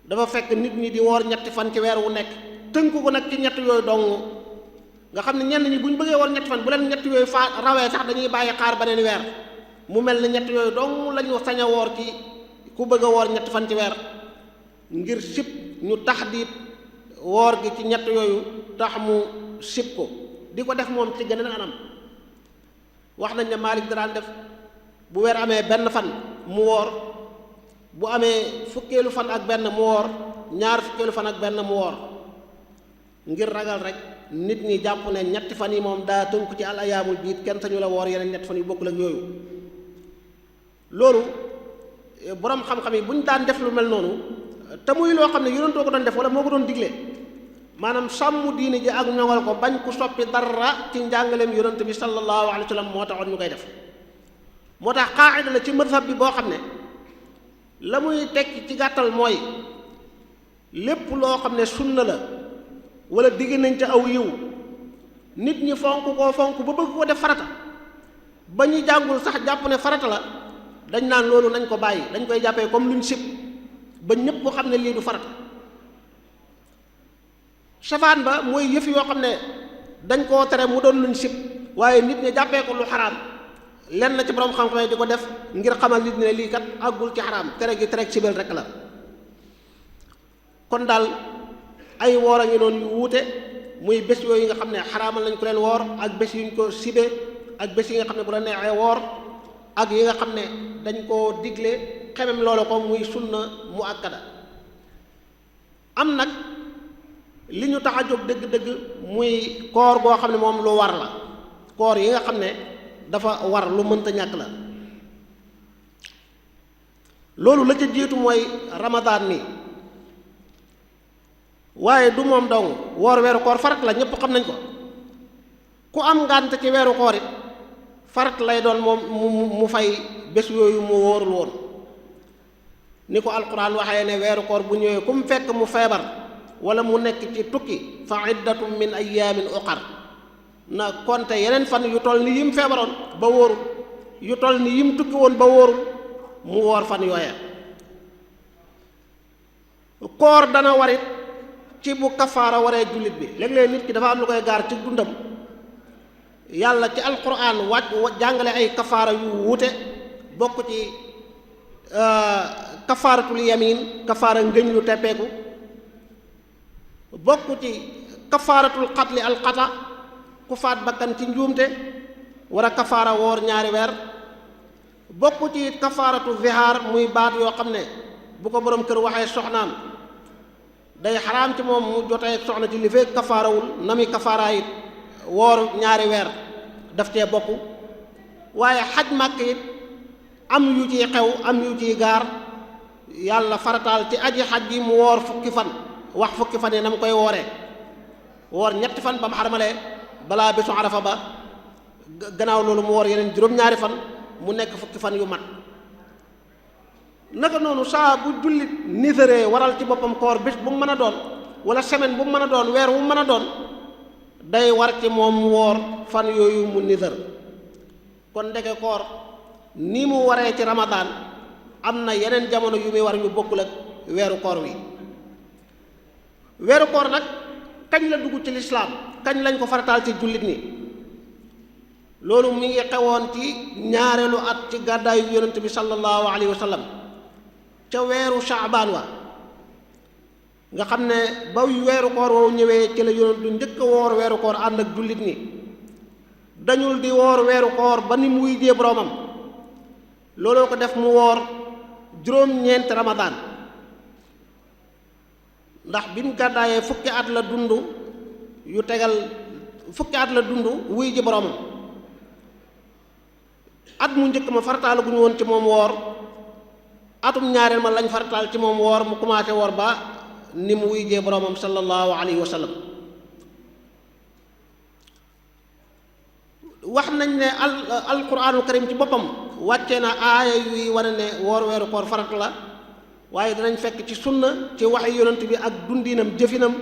dafa fekk nit ñi di woor ñetti fan ci weer wu nekk tënku ko nag ci ñett yooyu dong nga xam ne ñenn ñi bu ñu bëggee woor ñetti fan bu leen ñett yooyu rawee sax dañuy bàyyi xaar beneen weer mu mel ne ñett yooyu dong lañu sañ a woor ci ku bëgg a woor ñetti fan ci weer ngir sib ñu taxdiit woor gi ci ñett yooyu tax mu sib ko di ko def moom ci geneen anam wax nañ ne Maalik daan def bu weer amee benn fan mu woor bu amee fukkeelu fan ak benn mu woor ñaar fukkeelu fan ak benn mu woor ngir ragal rek nit ñi jàpp ne ñetti fan yi moom daa tënku ci al ayaamul biid kenn sañu la woor yeneen ñetti fan yu bokkul ak yooyu loolu boroom xam-xam yi bu ñu daan def lu mel noonu te muy loo xam ne yonentoo ko doon def wala moo ko doon digle maanaam sàmm diine ji ak ñoŋal ko bañ ku soppi dara ci njàngaleem yonent bi sallallahu alayhi wa sallam moo taxoon ñu koy def moo tax qaa'ida la ci mazhab bi boo xam ne la muy tekki ci gàttal mooy lépp loo xam ne sunna la wala digg nañ ca aw yiw nit ñi fonk koo fonk ba bëgg ko def farata ba ñu jàngul sax jàpp ne farata la dañ naan loolu nañ ko bàyyi dañ koy jàppee comme luñ sib ba ñépp ko xam ne lii du farata safaan ba mooy yëf yoo xam ne dañ koo tere mu doon luñ sib waaye nit ñi jàppee ko lu xaraam lenn na ci borom xam-xam yi di ko def ngir xamal nit ñi ne lii kat àggul ci xaraam tere gi tere sibel rek la kon daal ay woor a ngi noonu yu wuute muy bés yooyu nga xam ne xaraamal nañ ko leen woor ak bés yuñ ko sibe ak bés yi nga xam ne bu la neexee woor ak yi nga xam ne dañ koo digle xemem loolu ko muy sunna mu akkada am nag li ñu tax a jóg dëgg-dëgg muy koor goo xam ne moom lu war la koor yi nga xam ne dafa war lu mënta ñàkk la loolu la ca jiitu mooy ramadaan mi waaye du moom dong woor weeru koor farat la ñépp xam nañ ko ku am ngànt ci weeru koor it farat lay doon moom mu fay bés yooyu mu wóorul woon ni ko alquran waxee ne weeru koor bu ñëwee ku mu fekk mu feebar wala mu nekk ci tukki fa iddatum min ayaamin uqar na konte yeneen fan yu toll ni yim feebaroon ba wóorul yu toll ni yim tukki woon ba wóorul mu woor fan yooya koor dana warit ci bu kafaara waree jullit bi léeg-léeg nit ki dafa am lu koy gaar ci dundam yàlla ci alquran jàngale ay kafaara yu wuute bokk ci kafaaratul yamin kafaara ngëñ lu teppeeku bokk ci kafaaratul xatli alxata ku faat bakkan ci njuumte war a kafaara woor ñaari weer bokk ci kafaaratu zihaar muy baat yoo xam ne bu ko boroom kër waxee soxnaam day xaraam ci moom mu jotee soxna ci li fekk kafaarawul na muy kafaara it woor ñaari weer daf cee bokk waaye xaj màkk it am yu ciy xew am yu ciy gaar yàlla farataal ci aji xaj ji mu woor fukki fan wax fukki fan yi na mu koy wooree woor ñetti fan ba mu xarmalee balaa bésu arafa ba gannaaw loolu mu woor yeneen juróom-ñaari fan mu nekk fukki fan yu mat naka noonu saa bu jullit niséree waral ci boppam koor bés bu mu mën a doon wala semaine bu mu mën a doon weer wu mu mën a doon day war ci moom mu woor fan yooyu mu nisér kon ndeke koor ni mu waree ci ramadaan am na yeneen jamono yu muy war ñu bokkul ak weeru koor wi weeru koor nag kañ la dugg ci lislaam kañ lañ ko farataal ci jullit ni loolu mi ngi xewoon ci ñaareelu at ci gàddaayu yonent bi sallallahu alayhi wa sallam ca weeru shaabaan wa nga xam ne ba weeru koor woowu ñëwee ci la yonent du njëkk a woor weeru koor ànd ak jullit ni dañul di woor weeru koor ba ni mu wuy jee boroomam looloo ko def mu woor juróom-ñeent ramadaan ndax bi mu gàddaayee fukki at la dund yu tegal fukki at la dund wuy ji boroomam at mu njëkk ma farataal gu ñu woon ci moom woor atum ñaareel ma lañ farataal ci moom woor mu commencé woor ba ni mu wuy jee boroomam sallallahu alayhi wa sallam wax nañ ne alquraanul karim ci boppam wàcce na aaya yuy wane ne woor weeru koor farat la waaye danañ fekk ci sunna ci waxi yonent bi ak dundinam jëfinam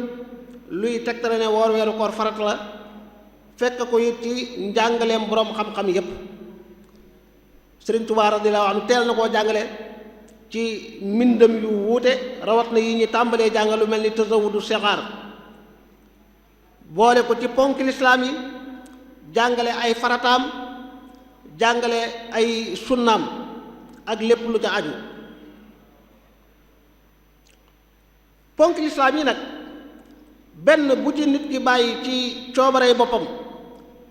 luy tegtale ne woor weeru koor farat la fekk ko it ci njàngaleem boroom xam-xam yépp Sëriñ Tuubaa radiyallaahu anhu teel na koo jàngale ci mbindam yu wuute rawat na yi ñu tàmbalee jàngal lu mel ni tasawudu sixaar boole ko ci ponk lislaam yi jàngale ay farataam jàngale ay sunnaam ak lépp lu ca aju ponk lislaam yi nag benn bu ci nit ki bàyyi ci coobarey boppam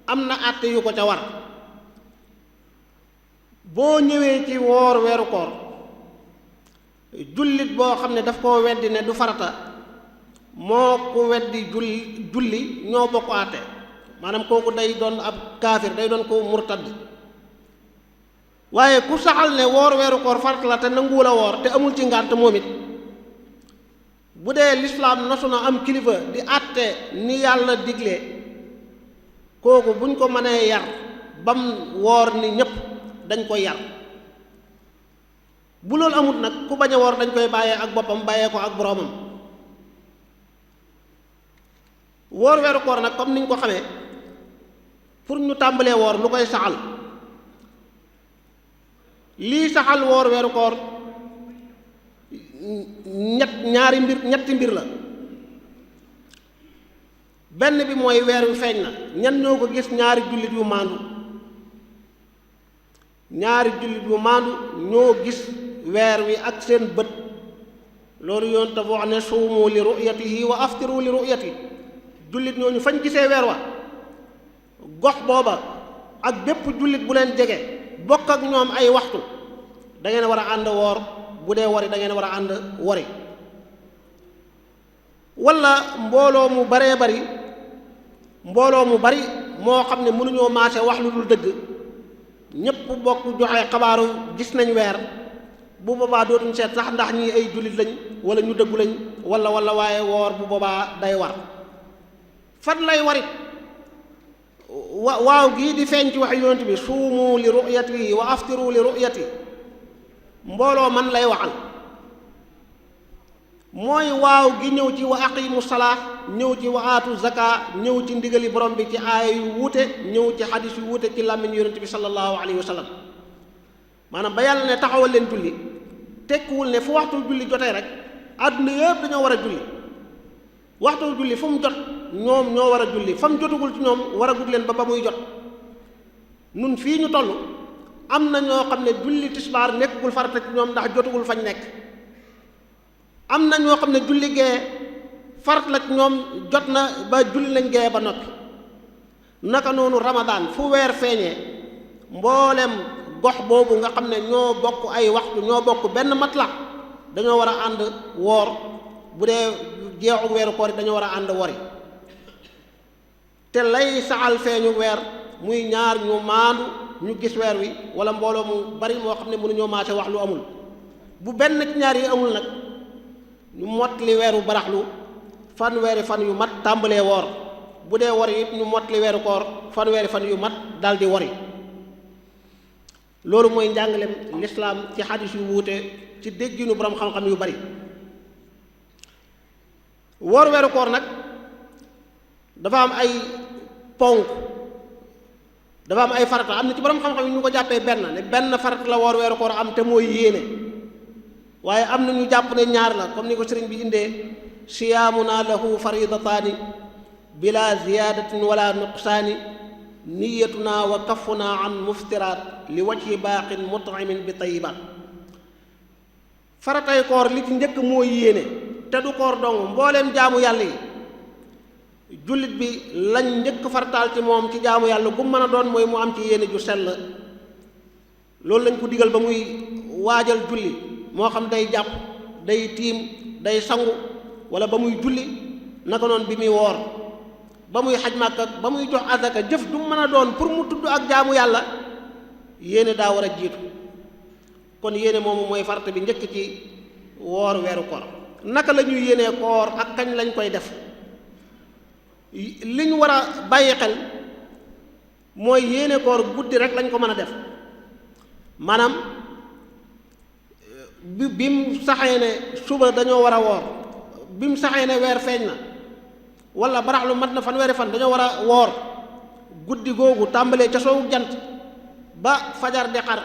am na àtte yu ko ca war boo ñëwee ci woor weeru koor jullit boo xam ne daf koo weddi ne du farata moo ko weddi julli ñoo bokk àtte maanaam kooku day doon ab kaafir day doon ko murtad waaye ku saxal ne woor weeru koor farata la te nanguwul a woor te amul ci ngànt moom it bu dee lislaam nosu na am kilifa di àtte ni yàlla digle kooku buñ ko mënee yar bam woor ni ñépp dañ koy yar. bu loolu amut nag ku bañ a woor dañ koy bàyyee ak boppam bàyyee ko ak boroomam. woor weeru koor nag comme niñ ko xamee pour ñu tàmbalee woor lu koy saxal lii saxal woor weeru koor ñetti mbir la. benn bi mooy weer wi feeñ na ñan ñoo ko gis? ñaari jullit yu maandu ñoo gis weer wi ak seen bët. loolu yoon te wax ne suumu li ru'yatihi wa aftiru li ru'yati. jullit ñooñu fañ gisee weer wa gox booba ak bépp jullit bu leen jege bokk ak ñoom ay waxtu da ngeen war a ànd woor. bu dee wari da ngeen war a ànd wari. walla mbooloo mu bari moo xam ne mënuñoo maase wax lu dul dëgg ñépp bokk joxe xabaaru gis nañ weer bu boobaa dootuñ seet sax ndax ñi ay jullit lañ wala ñu dëggu lañ wala waaye woor bu boobaa day war. fan lay warit waaw gii di feeñ ci wax yonent bi suumu li ru'yati wa aftiru li ru'yati mbooloo man lay waxal mooy waaw gi ñëw ci wa aqimu salaa ñëw ci wa aatu zaka ñëw ci ndigali borom bi ci aaya yu wuute ñëw ci xadis yu wuute ci làmmiñ yonent bi sallallahu alayhi wa sallam. maanaam ba yàlla ne taxawal leen julli tekkiwul ne fu waxtu julli jotee rek àdduna yëpp dañoo war a julli. waxtu julli fu mu jot ñoom ñoo war a julli fa mu jotagul ci ñoom war a gudd leen ba muy jot. nun fii ñu toll am na ñoo xam ne julli tisbaar nekkagul farata ci ñoom ndax jotagul fañ nekk. am na ñoo xam ne julli gee farat la ci ñoom jot na ba julli lañ gee ba noppi. naka noonu ramadaan fu weer feeñee mboolem gox boobu nga xam ne ñoo bokk ay waxtu ñoo bokk benn matla dañoo war a ànd woor. bu dee jeexu weeru koor dañoo war a ànd wori. te lay saxal feeñu weer muy ñaar ñu maandu ñu gis weer wi wala mbooloo mu bari moo xam ne mënuñoo maase wax lu amul. bu benn ci ñaar yi amul nag ñu mottali weeru baraxlu fanweeri fan yu mat tàmbalee woor. bu dee wori it ñu mottali weeru koor fanweeri fan yu mat daldi wori. loolu mooy njàngaleem lislaam ci xadis yu wuute ci dégginu borom xam-xam yu bari. woor weeru koor nag dafa am ay ponk dafa am ay farata. am na ci borom xam-xam yi ñu ko jàppee benn farata la woor weeru koor am te mooy yéene. waaye am na ñu jàpp ne ñaar la comme ni ko sëriñ bi indee siyaamuna lahu faridataani bila ziyadatin wala nuqsaani niyatuna wa kafuna an muftiraat li wajhi baaqin mut'imin bi tayyibaat. faratay koor li ci njëkk mooy yéene te du koor dong mbooleem jaamu yàlla yi jullit bi lañ njëkk farataal ci moom ci jaamu yàlla bu mën a doon mooy mu am ci yéene ju sell. loolu lañ ko digal ba muy waajal julli moo xam day jàpp day tiim day sangu wala ba muy julli naka noonu bi muy woor ba muy xaj Màkka ba muy jox azaka jëf du mën a doon pour mu tudd ak jaamu yàlla yéene daa war a jiitu. kon yéene moomu mooy farata bi njëkk ci woor weeru koor. naka la ñuy yéenee koor ak kañ lañ koy def li ñu war a bàyyi xel mooy yéene koor guddi rek lañ ko mën a def. maanaam bi mu saxee ne suba dañoo war a woor bi mu saxee ne weer feeñ na wala baraxlu mat na fanweeri fan dañoo war a woor guddi googu tàmbalee ca soowu jant ba fajar di xar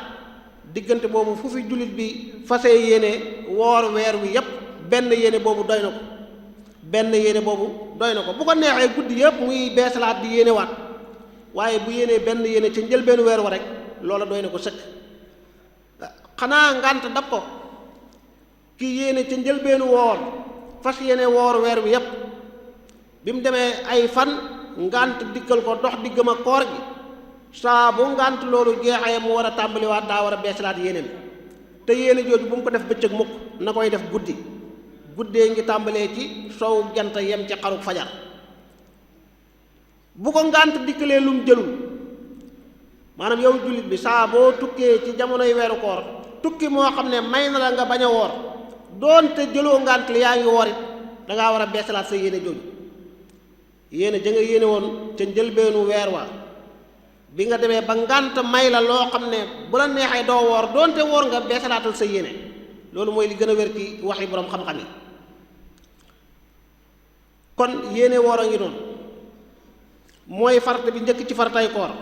diggante boobu fu fi jullit bi fasee yéene woor weer wi yépp benn yéene boobu doy na ko bu ko neexee guddi yépp muy beesalaat di yéene waat waaye bu yéenee benn yéene ca njëlbeenu weer wa rek loola doy na ko sëkk. xanaa ngànt dab ko ki yéene ca njëlbeenu woor fas yéene woor weer wi yépp bi mu demee ay fan ngànt dikkal ko dox diggam ak koor gi saa bu ngànt loolu jeexee mu war a tàmbaliwaat daa war a beesalaat yéeneem te yéene jooju bu mu ko def bëccëg mukk na koy def guddi. guddee ngi tàmbalee ci soowu jant yem ci xaruk fajar. bu ko ngànt dikkalee lum jëlul maanaam yow jullit bi saa boo tukkee ci jamonoy weeru koor tukki moo xam ne may na la nga bañ a woor doonte jëloo ngànt li yaa ngi woor it dangaa war a beesalaat sa yéene jooju yéene ja nga yéene woon ca njëlbeenu weer wa bi nga demee ba ngànt may la loo xam ne bu la neexee doo woor doonte woor nga beesalaatal sa yéene loolu mooy li gën a wér ci waxi boroom xam-xam yi kon yéene woor a ngi noonu mooy farata bi njëkk ci faratay koor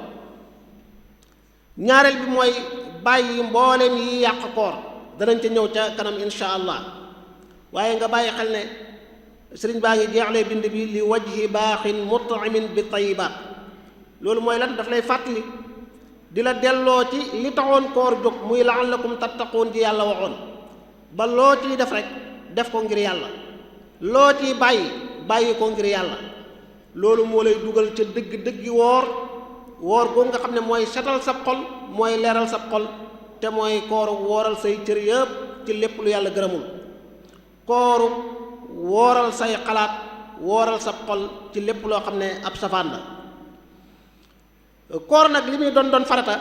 ñaareel bi mooy bàyyi mboolem yi yàq koor danañ ca ñëw ca kanam insha allah waaye nga bàyyi xel ne sëriñ baa ngi jeexlee bind bi li wajhi baaxin mut'imin bi tayyibaat loolu mooy lan daf lay fàttali di la delloo ci li taxoon koor jóg muy la'allakum tattaquun ji yàlla waxoon ba loo ciy def rek def ko ngir yàlla loo ciy bàyyi ko ngir yàlla loolu moo lay dugal ca dëgg woor boobu nga xam ne mooy setal sa xol mooy leeral sa xol te mooy kooru wooral say cër yëpp ci lépp lu yàlla gërëmul kooru wooral say xalaat wooral sa xol ci lépp loo xam ne ab safaan la koor nag li muy doon farata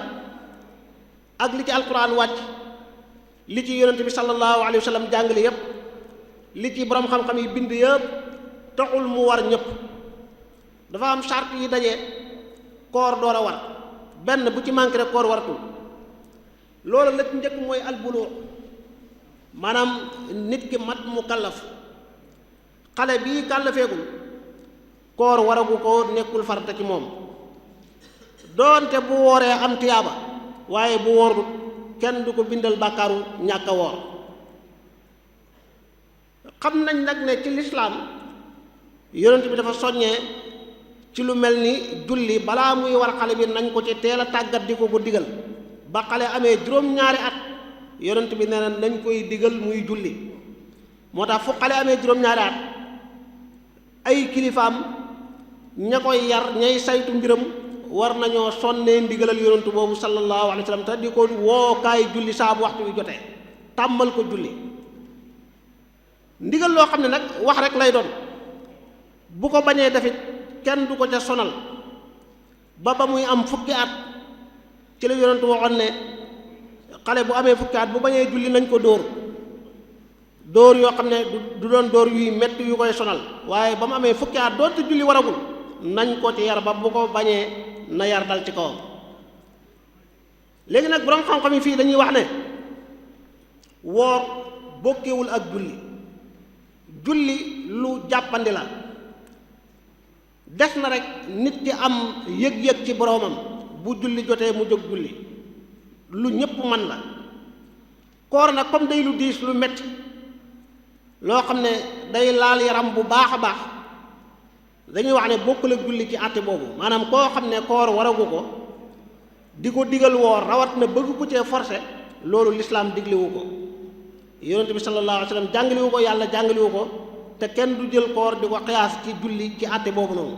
ak li ci alquran wàcc li ci yonent bi sallallahu alayhi wa sallam jàngale yépp li ci borom xam-xam yi bind yëpp taxul mu war ñëpp dafa am charte yi daje koor door a war benn bu ci manqué rek koor waratul loolu la ci njëkk mooy albuluu maanaam nit ki mat mu kallaf xale bii kàllafeegul koor waragu ko nekkul farata ci moom doonte bu wooree am tiyaaba waaye bu woorul kenn du ko bindal bàkkaaru ñàkk a woor xam nañ nag ne ci lislaam yonent bi dafa soññee ci lu mel ni julli balaa muy war xale bi nañ ko ci teel a tàggat di ko digal ba xale amee juróom-ñaari at yonent bi nee na nañ koy digal muy julli moo tax fu xale amee juróom-ñaari at ay kilifaam ña koy yar ñay saytu mbiram war nañoo sonnee ndigalal yonentu boobu sallallahu alayhi wa sallam te di ko wookaay julli saa bu waxtu wi jotee tàmmal ko julli ndigal loo xam ne nag wax rek lay doon bu ko bañee defit kenn du ko ca sonal ba muy am fukki at ci la yonentu waxoon ne xale bu amee fukki at bu bañee julli nañ ko dóor yoo xam ne du doon dóor yuy metti yu koy sonal waaye ba mu amee fukki at doonte julli waragul nañ ko ci yar ba bu ko bañee na yar dal ci kawam léegi nag borom xam-xam yi fii dañuy wax ne woor bokkewul ak julli lu jàppandi la des na rek nit ki am yëg-yëg ci boroomam bu julli jotee mu jóg julli lu ñépp man la koor nag comme day lu diis lu metti loo xam ne day laal yaram bu baax a baax dañuy wax ne bokkul ak julli ci àtte boobu maanaam koo xam ne koor waragu ko di ko digal woor rawat na bëgg ko cee forcé loolu lislaam digliwu ko yonent bi sallallahu alayhi wa sallam jàngaliwu ko yàlla jàngaliwu ko te kenn du jël koor di ko xiyaas ci julli ci àtte boobu noonu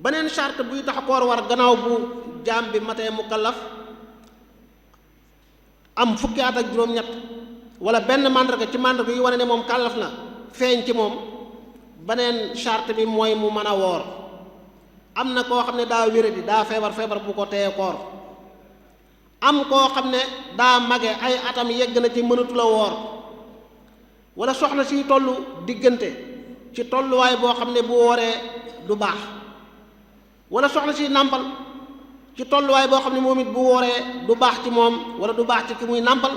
beneen charte buy tax koor war gannaaw bu jaam bi matee mukallaf am fukki at ak juróom-ñett wala benn màndarga ci màndarga yi wane ne moom kàllaf na feeñ ci moom beneen charte bi mooy mu mën a woor am na koo xam ne daa wéradi daa feebar bu ko teye koor am koo xam ne daa mage ay atam yegg na ci mënatu la woor wala soxna si tollu diggante ci tolluwaay boo xam ne bu wooree du baax wala soxna si nàmpal ci tolluwaay boo xam ne moom it bu wooree du baax ci moom wala du baax ci ki muy nàmpal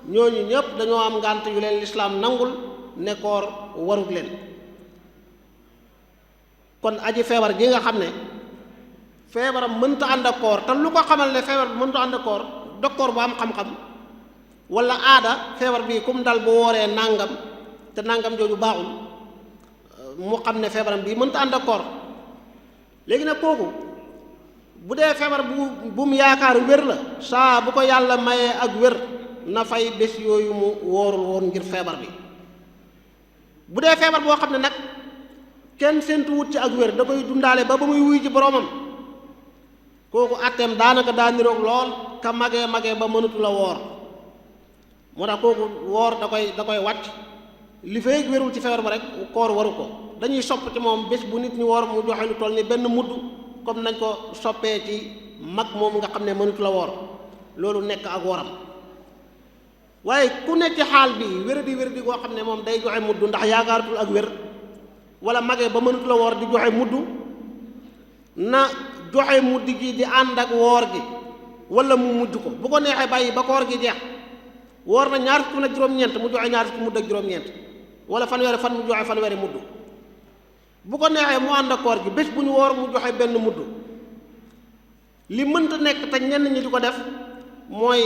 ñooñu ñëpp dañoo am ngànt yu leen lislaam nangul ne koor warut leen kon aji feebar gi nga xam ne feebaram mënta ànd ak koor te lu ko xamal ne feebar bi mënta ànd ak koor docteur bu am xam-xam wala aada feebar bi kum dal bu wooree nàngam te nàngam jooju baaxul mu xam ne feebaram bii mënta ànd ak koor léegi nag kooku bu dee feebar bu mu yaakaar wér la saa bu ko yàlla mayee ak wér na fay bés yooyu mu wóorul woon ngir feebar bi bu dee feebar boo xam ne nag kenn séentu wut ci ak wér da koy dundaale ba muy wuy ci boroomam kooku àtteem daanaka daa niroog lool ka magee ba mënatu la woor moo tax kooku woor da koy wàcc li fay wérul ci feebar ba rek koor waru ko dañuy sopp ci moom bés bu nit ñi woor mu joxe lu toll ni benn mudd comme nañ ko soppee ci mag moom nga xam ne mënatu la woor loolu nekk ak woram waaye ku nekk ci xaal bi wér di goo xam ne moom day joxe mudd ndax yaakaaratul ak wér wala magee ba mënatu la woor di joxe mudd na joxe mudd gi di ànd ak woor gi wala mu mujj ko bu ko neexee bàyyi ba koor gi jeex woor na ñaar fukki ak juróom-ñeent mu joxe ñaar fukki mudd ak juróom-ñeent wala fanweeri fan mu joxe fanweeri mudd bu ko neexee mu ànd ak koor gi bés bu ñu woor mu joxe benn mudd li mënta nekk te ñenn ñi di ko def mooy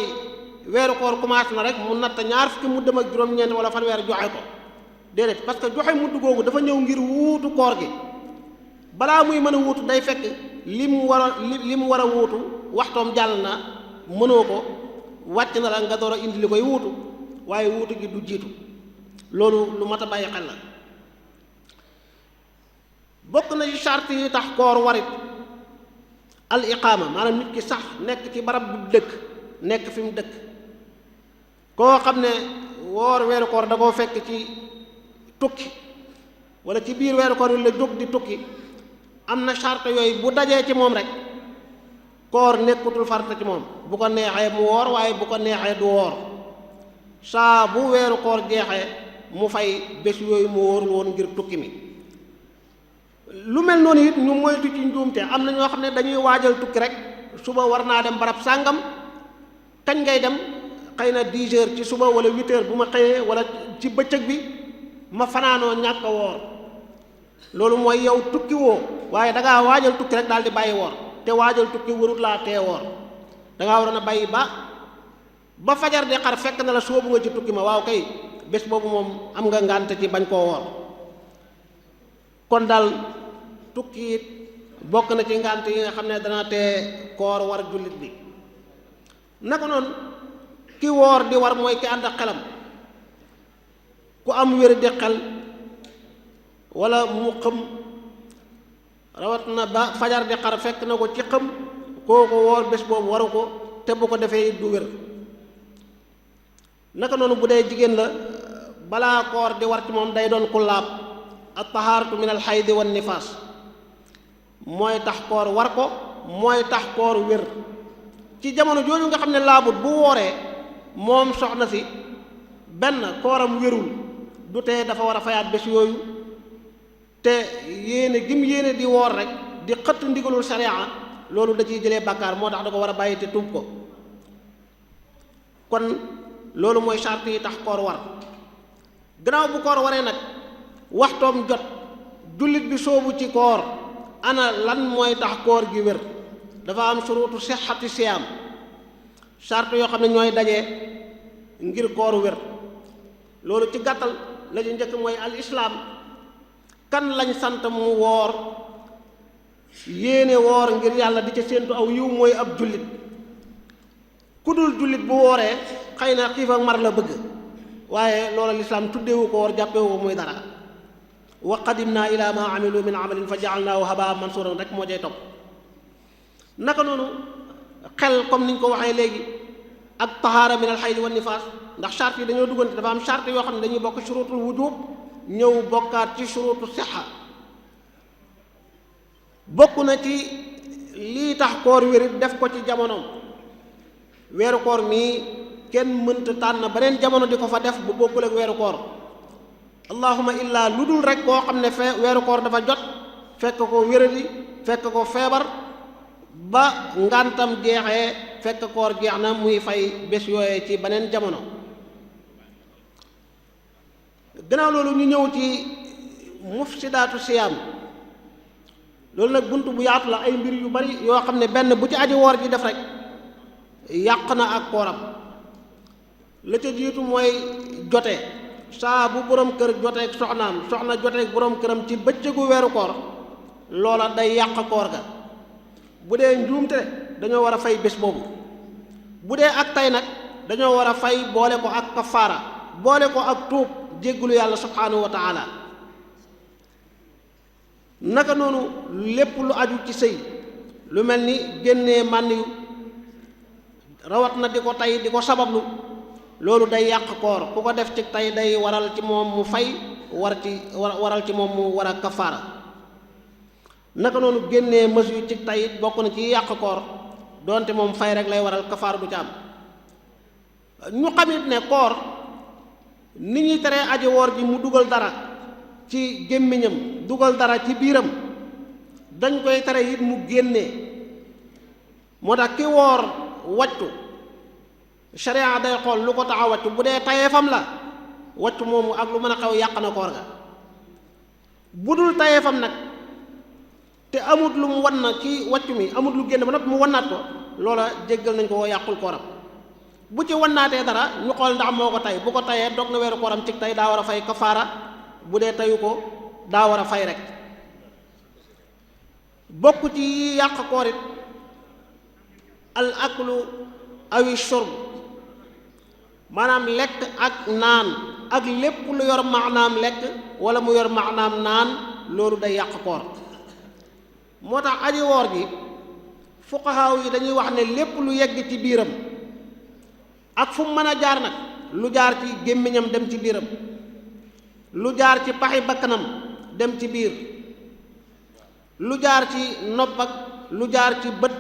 weeru koor commencé na rek mu natt ñaar fukki muddam ak juróom-ñeent wala fanweeri joxe ko déedéet parce que joxe mudd googu dafa ñëw ngir wuutu koor gi balaa muy mën a wuutu day fekk li mu war a wuutu waxtoom jàll na mënoo ko wàcc na la nga door a indi li koy wuutu waaye wuutu gi du jiitu loolu lu mat a bàyyi xel la bokk na ci charte yi tax koor warit al iqaama maanaam nit ki sax nekk ci barab bu dëkk nekk fi mu dëkk koo xam ne woor weeru koor da koo fekk ci tukki wala ci biir weeru koor yi la jóg di tukki am na charte yooyu bu dajee ci moom rek koor nekkutul farata ci moom bu ko neexee mu woor waaye bu ko neexee du woor saa bu weeru koor jeexee mu fay bés yooyu mu wóorul woon ngir tukki mi lu mel noonu it ñu moytu ci njuumte am na ñoo xam ne dañuy waajal tukki rek suba war naa dem barab sàngam kañ ngay dem xëy na 10 heures ci suba wala 8 heures bu ma xëyee wala ci bëccëg bi ma fanaanoo ñàkk a woor loolu mooy yow tukki woo waaye da ngaa waajal tukki rek daal di bàyyi woor te waajal tukki warut laa tee woor da ngaa waroon a bàyyi ba fajar di xar fekk na la soobu nga ci tukki ma waaw kay bés boobu moom am nga ngànt ci bañ koo woor kon daal tukki it bokk na ci ngànt yi nga xam ne dana tee koor war jullit bi naka noonu ki woor di war mooy ki ànd ak xelam ku am wér di xel wala mu xëm rawat na ba fajar di xar fekk na ko ci xëm kooku woor bés boobu waru ko te bu ko defee du wér naka noonu bu dee jigéen la balaa koor di war ci moom day doon ku laab at-tahaaratu min al-haydi wan nifaas mooy tax koor war ko mooy tax koor wér ci jamono jooju nga xam ne laabut bu wooree moom soxna si benn kooram wérul du tee dafa war a fayaat bés yooyu te yéene gim yéene di woor rek di xëtt ndigalul sharia loolu da ciy jëlee bàkkaar moo tax da ko war a bàyyi te tuub ko kon loolu mooy charte yi tax koor war gannaaw bu koor waree nag waxtoom jot jullit bi soobu ci koor ana lan mooy tax koor gi wér dafa am surutu sixati siyaam charte yoo xam ne ñooy daje ngir koor wér loolu ci gàttal la ñu njëkk mooy al islaam kan lañ sant mu woor yéene woor ngir yàlla di ca séentu aw yiw mooy ab jullit ku dul jullit bu wooree xëy na xiif ak mar la bëgg waaye loola lislaam tuddeewu ko woor jàppewu ko muy dara wa qadimna ila ma amilu min amalin fa ja'alnaahu haba'an mansuuran rek moo cay topp naka noonu xel comme niñ ko waxee léegi ak tahaara min al hayd wan nifaas ndax charte yi dañoo duggante dafa am charte yoo xam ne dañuy bokk shurutul wujub ñëw bokkaat ci shurutu sixa bokk na ci lii tax koor wérit def ko ci jamonoom weeru koor mii kenn mënta tànn beneen jamono di ko fa def bu bokkul ak weeru koor allahuma illaa lu dul rek koo xam ne weeru koor dafa jot fekk ko wéradi fekk ko feebar ba ngantam jeexee fekk koor jeex na muy fay bés yooyee ci beneen jamono gannaaw loolu ñu ñëw ci mufsidaatu siyaam loolu nag bunt bu yaatu la ay mbir yu bari yoo xam ne benn bu ci aji woor ji def rek yàq na ak kooram la ca jiitu mooy jote saa bu borom kër joteeg soxnaam soxna joteeg borom këram ci bëccëgu weeru koor loola day yàq koor ga bu dee njuumte dañoo war a fay bés boobu bu dee ak tey nag dañoo war a fay boole ko ak kafaara boole ko ak tuub jéggulu yàlla subhaanahu wa taala naka noonu lépp lu aju ci sëy lu mel ni génnee mànn yu rawat na di ko tey di ko sabablu loolu day yàq koor ku ko def ci tey day waral ci moom mu fay waral ci moom mu war a kafaara naka noonu génnee mës yu ci tay it bokk na ci yàq koor doonte moom fay rek lay waral kafaara du ca am. ñu xamit ne koor ni ñuy teree aji woor ji mu dugal dara ci gémmiñam dugal dara ci biiram dañ koy tere it mu génnee. moo tax ki woor wàccu sharia day xool lu ko tax a wàccu bu dee tayeefam la wàccu moomu ak lu mën a xew yàq na koor ga. bu dul tayeefam nag te amut lu mu wan na ci wàccu mi amut lu génn ba noppi mu wannaat ko loola jéggal nañ ko yàqul kooram. bu ci wannaatee dara ñu xool ndax moo ko tay bu ko tayee dog na weeru kooram ci tey daa war a fay kafaara bu dee tayu ko daa war a fay rek. bokk ci yi yàq koor it al aklu awi shurb maanaam lekk ak naan ak lépp lu yor maanaam lekk wala mu yor maanaam naan loolu day yàq koor. moo tax aji woor gi fuqahaaw yi dañuy wax ne lépp lu yegg ci biiram ak fu mu mën a jaar nag lu jaar ci gémmiñam dem ci biiram lu jaar ci paxi bakkanam dem ci biir lu jaar ci nopp ak lu jaar ci bët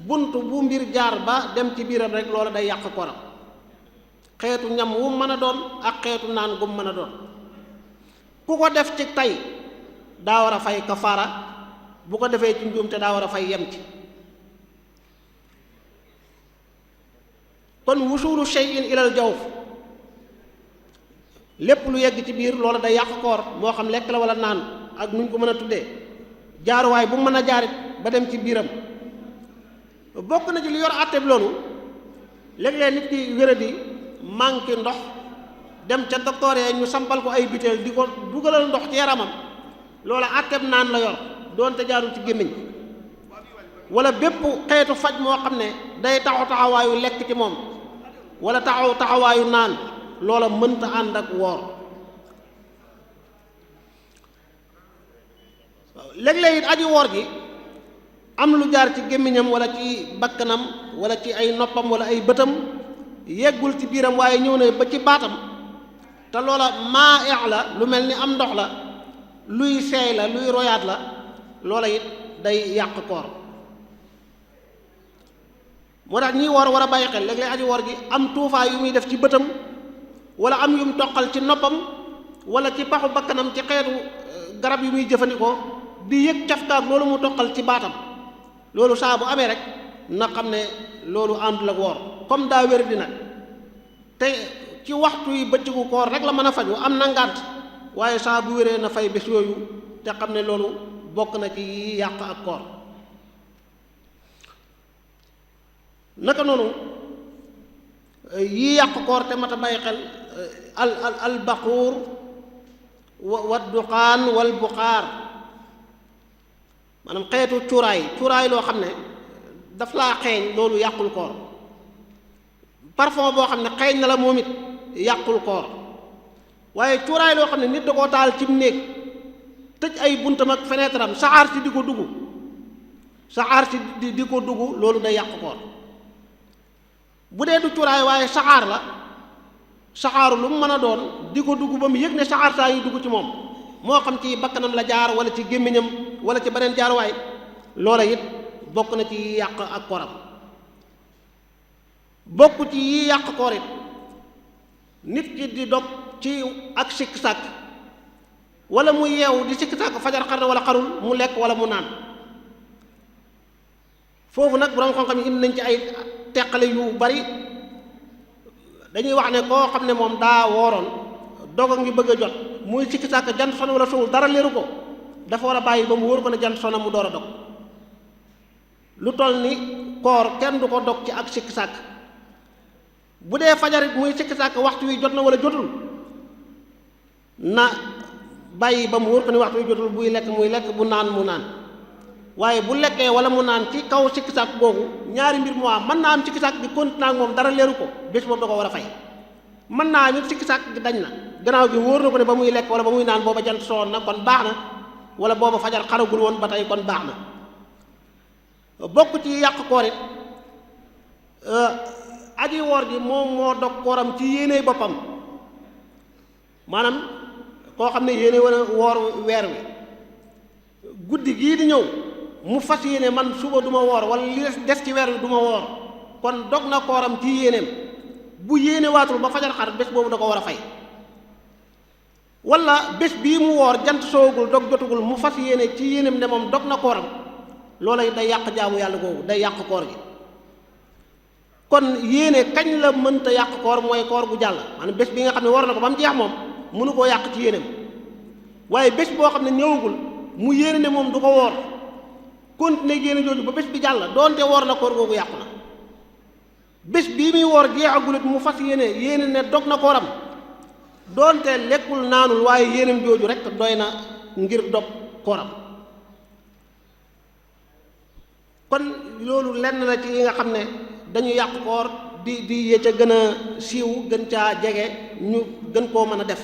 bunt bu mbir jaar ba dem ci biiram rek loola day yàq koram. xeetu ñam wu mën a doon ak xeetu naan gu mën a doon ku ko def ci tey daa war a fay kafaara bu ko defee ci njuumte daa war a fay yem ci. kon wusulu shay'in ilal jawf lépp lu yegg ci biir loola day yàq koor moo xam lekk la wala naan ak nuñ ko mën a tuddee jaaruwaay bu mën a jaarit ba dem ci biiram. bokk na ci li yor àtteeb loolu léeg-léeg nit ki wéradi manqué ndox dem ca docteur yi ñu sampal ko ay butéel di ko dugalal ndox ci yaramam loola àtteeb naan la yor doonte jaarul ci gémmiñ wala bépp xeetu faj moo xam ne day taxawaayu lekk ci moom wala taxawaayu naan loola mënta ànd ak woor. léeg-léeg it aji woor gi am lu jaar ci gémmiñam wala ci bakkanam wala ci ay noppam wala ay bëtam yeggul ci biiram waaye ñëw na ba ci baatam te loola maa la lu mel ni am ndox la luy seey la luy royaat la loola it day yàq koor. moo tax ñiy woor war a bàyyi xel léeg-léeg aji woor gi am tuufaa yu muy def ci bëtam wala am yum toqal ci noppam wala ci paxu bakkanam ci xeetu garab yu muy jëfandikoo di yëg cafkaag loolu mu toqal ci baatam loolu saa bu amee rek na xam ne loolu àndul ak woor. comme daa wér di nag te ci waxtu yi bëccëgu koor rek la mën a faju am na ngànt waaye saa bu wéree na fay bés yooyu te xam ne loolu bokk na ci yi yàq ak koor. naka noonu yi yàq koor te mat a bàyyi xel al baquur wa duqaan wal buxaar maanaam xeetu cuuraay loo xam ne daf laa xeeñ loolu yàqul koor. parfum boo xam ne xeeñ na la moom it yàqul koor waaye cuuraay loo xam ne nit da koo taal cim néeg tëj ay buntam ak fenêtre am saxaar si di ko dugg loolu day yàq koor. bu dee du cuuraay waaye saxaar la saxaaru lu mu mën a doon di ko dugg ba mu yëg ne saxaar saa yi dugg ci moom moo xam ci bakkanam la jaar wala ci gémmiñam wala ci beneen jaaruwaay loola it bokk na ci yi yàq ak kooram. bokk ci yi yàq koor it nit ki di dog ci ak sikk sàkk wala mu yeewu di sikk sàkk fajar xar na wala xarul mu lekk wala mu naan. foofu nag borom xam-xam yi indi nañ ci ay teqale yu bari dañuy wax ne koo xam ne moom daa wooroon dog a ngi bëgg a jot muy sikki sàkk jant sona wala sowul dara leeru ko dafa war a bàyyi ba mu wóor ko ne jant sona mu door a dog. lu toll ni koor kenn du ko dog ci ak sikki sàkk bu dee fajarit muy sikki sàkk waxtu wi jot na wala jotul na bàyyi ba mu wóor ko ne waxtu wi jotul buy lekk muy lekk bu naan mu naan. waaye bu lekkee wala mu naan ci kaw sikki sàkk googu ñaari mbir mu am mën naa am sikki sàkk gi continué ak moom dara leeru ko bés boobu da ko war a fay. mën naa am it sikki sàkk gi dañ na gannaaw gi wóor na ko ne ba muy lekk wala ba muy naan booba jant soon na kon baax na wala booba fajar xaragul woon ba tey kon baax na. bokk ci yàq koor it aji woor ji moom moo dog kooram ci yéene boppam maanaam koo xam ne yéene wala woor weer wi guddi gii di ñëw mu fas yéene man suba du ma woor wala li des ci weer wi du ma woor kon dog na kooram ci yéeneem bu yéene waatul ba fajar xar bés boobu da ko war a fay. wala bés bii mu woor jant soogul dog jotugul mu fas yéene ci yéeneem ne moom dog na kooram loola day yàq jaamu yàlla googu day yàq koor gi. kon yéene kañ la mënta yàq koor mooy koor gu jàll maanaam bés bi nga xam ne war na ko ba mu jeex moom mënu koo yàq ci yéeneem waaye bés boo xam ne ñëwagul mu yéene ne moom du ko woor continuer yéene jooju ba bés bi jàll doonte woor na koor googu yàqu na. bés bii muy woor jeexagulit mu fas yéene ne dog na kooram doonte lekkul naanul waaye yéeneem jooju rek doy na ngir dog kooram. kon loolu lenn la ci yi nga xam ne dañu yàq koor di yee ca gën a siiw gën caa jege ñu gën koo mën a def.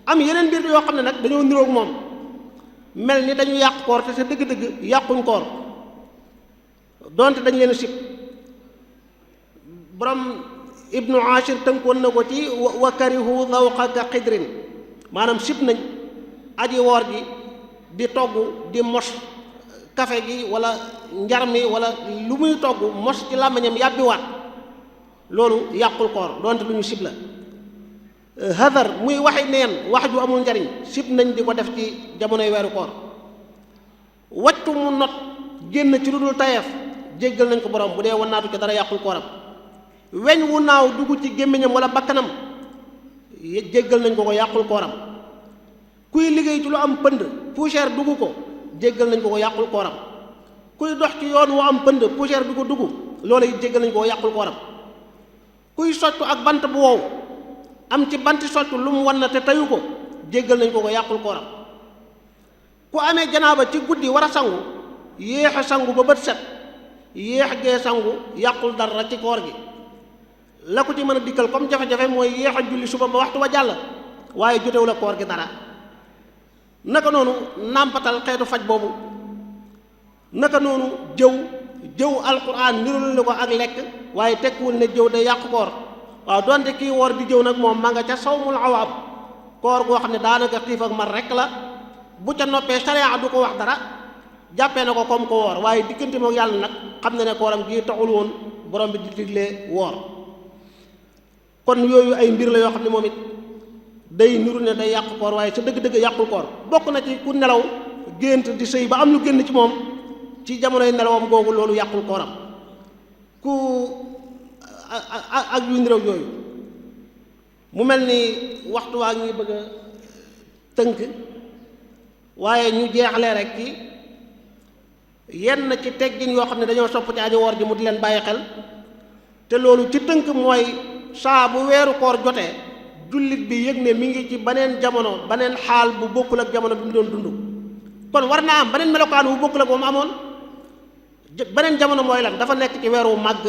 am yeneen mbir yoo xam ne nag dañoo niroog moom mel ni dañu yàq koor te sa dëgg-dëgg yàquñ koor doonte dañ leen sib. borom ibnu ashir tënkoon na ko ci wa karihu zawqa ka xidrin maanaam sib nañ aji woor ji di togg di mos kafe gi wala njar mi wala lu muy togg mos ci làmmiñam yàbbiwaat loolu yàqul koor doonte lu ñu sib la. hadar muy waxi neen wax ju amul njariñ sib nañ di ko def ci jamonoy weeru koor. waccu mu not génn ci lu dul tayeef jéggal nañ ko borom bu dee wannaatu ca dara yàqul kooram. weñ wu naaw dugg ci gémmiñam wala bakkanam jéggal nañ ko yàqul kooram. kuy liggéey ci lu am pënd poussière dugg ko jéggal nañ ko yàqul kooram. kuy dox ci yoon wu am pënd poussière bi ko dugg loola it jéggal nañ ko yàqul kooram. kuy soccu ak bant bu wow am ci banti soccu lu mu wan na te tayu ko jéggal nañ ko yàqul kooram. ku amee janaaba ci guddi war a sangu yéex a sangu ba bët set yéex gee sangu yàqul dara ci koor gi. la ko ci mën a dikkal comme jafe-jafe mooy yéex a julli suba ba waxtu wa jàll waaye jotewu la koor gi dara. naka noonu nàmpatal xeetu faj boobu naka noonu jëw alquran nirul na ko ak lekk waaye tekkiwul ne jëw day yàq koor. waaw donte kii woor di jëw nag moom ma nga ca sawmul awaab koor goo xam ne daanaka xiif ak mar rek la bu ca noppee sharia du ko wax dara jàppee na ko comme ko woor waaye diggante moom yàlla nag xam na ne kooram gii taxul woon borom bi di diglee woor. kon yooyu ay mbir la yoo xam ne moom it day niru ne day yàq koor waaye sa dëgg-dëgg yàqul koor. bokk na ci ku nelaw gént di sëy ba am lu génn ci moom ci jamonoy nelawam googu loolu yàqul kooram. ku ak yu nirow yooyu mu mel ni waxtu waa ngi bëgg a tënk waaye ñu jeexalee rek ci yenn ci teggin yoo xam ne dañoo sopp ci aji woor ji mu di leen bàyyi xel te loolu ci tënk mooy saa bu weeru koor jotee jullit bi yëg ne mi ngi ci beneen jamono beneen xaal bu bokkul ak jamono bi mu doon dund. kon war naa am beneen melokaan bu bokkul ak moom amoon. beneen jamono mooy lan dafa nekk ci weeru màgg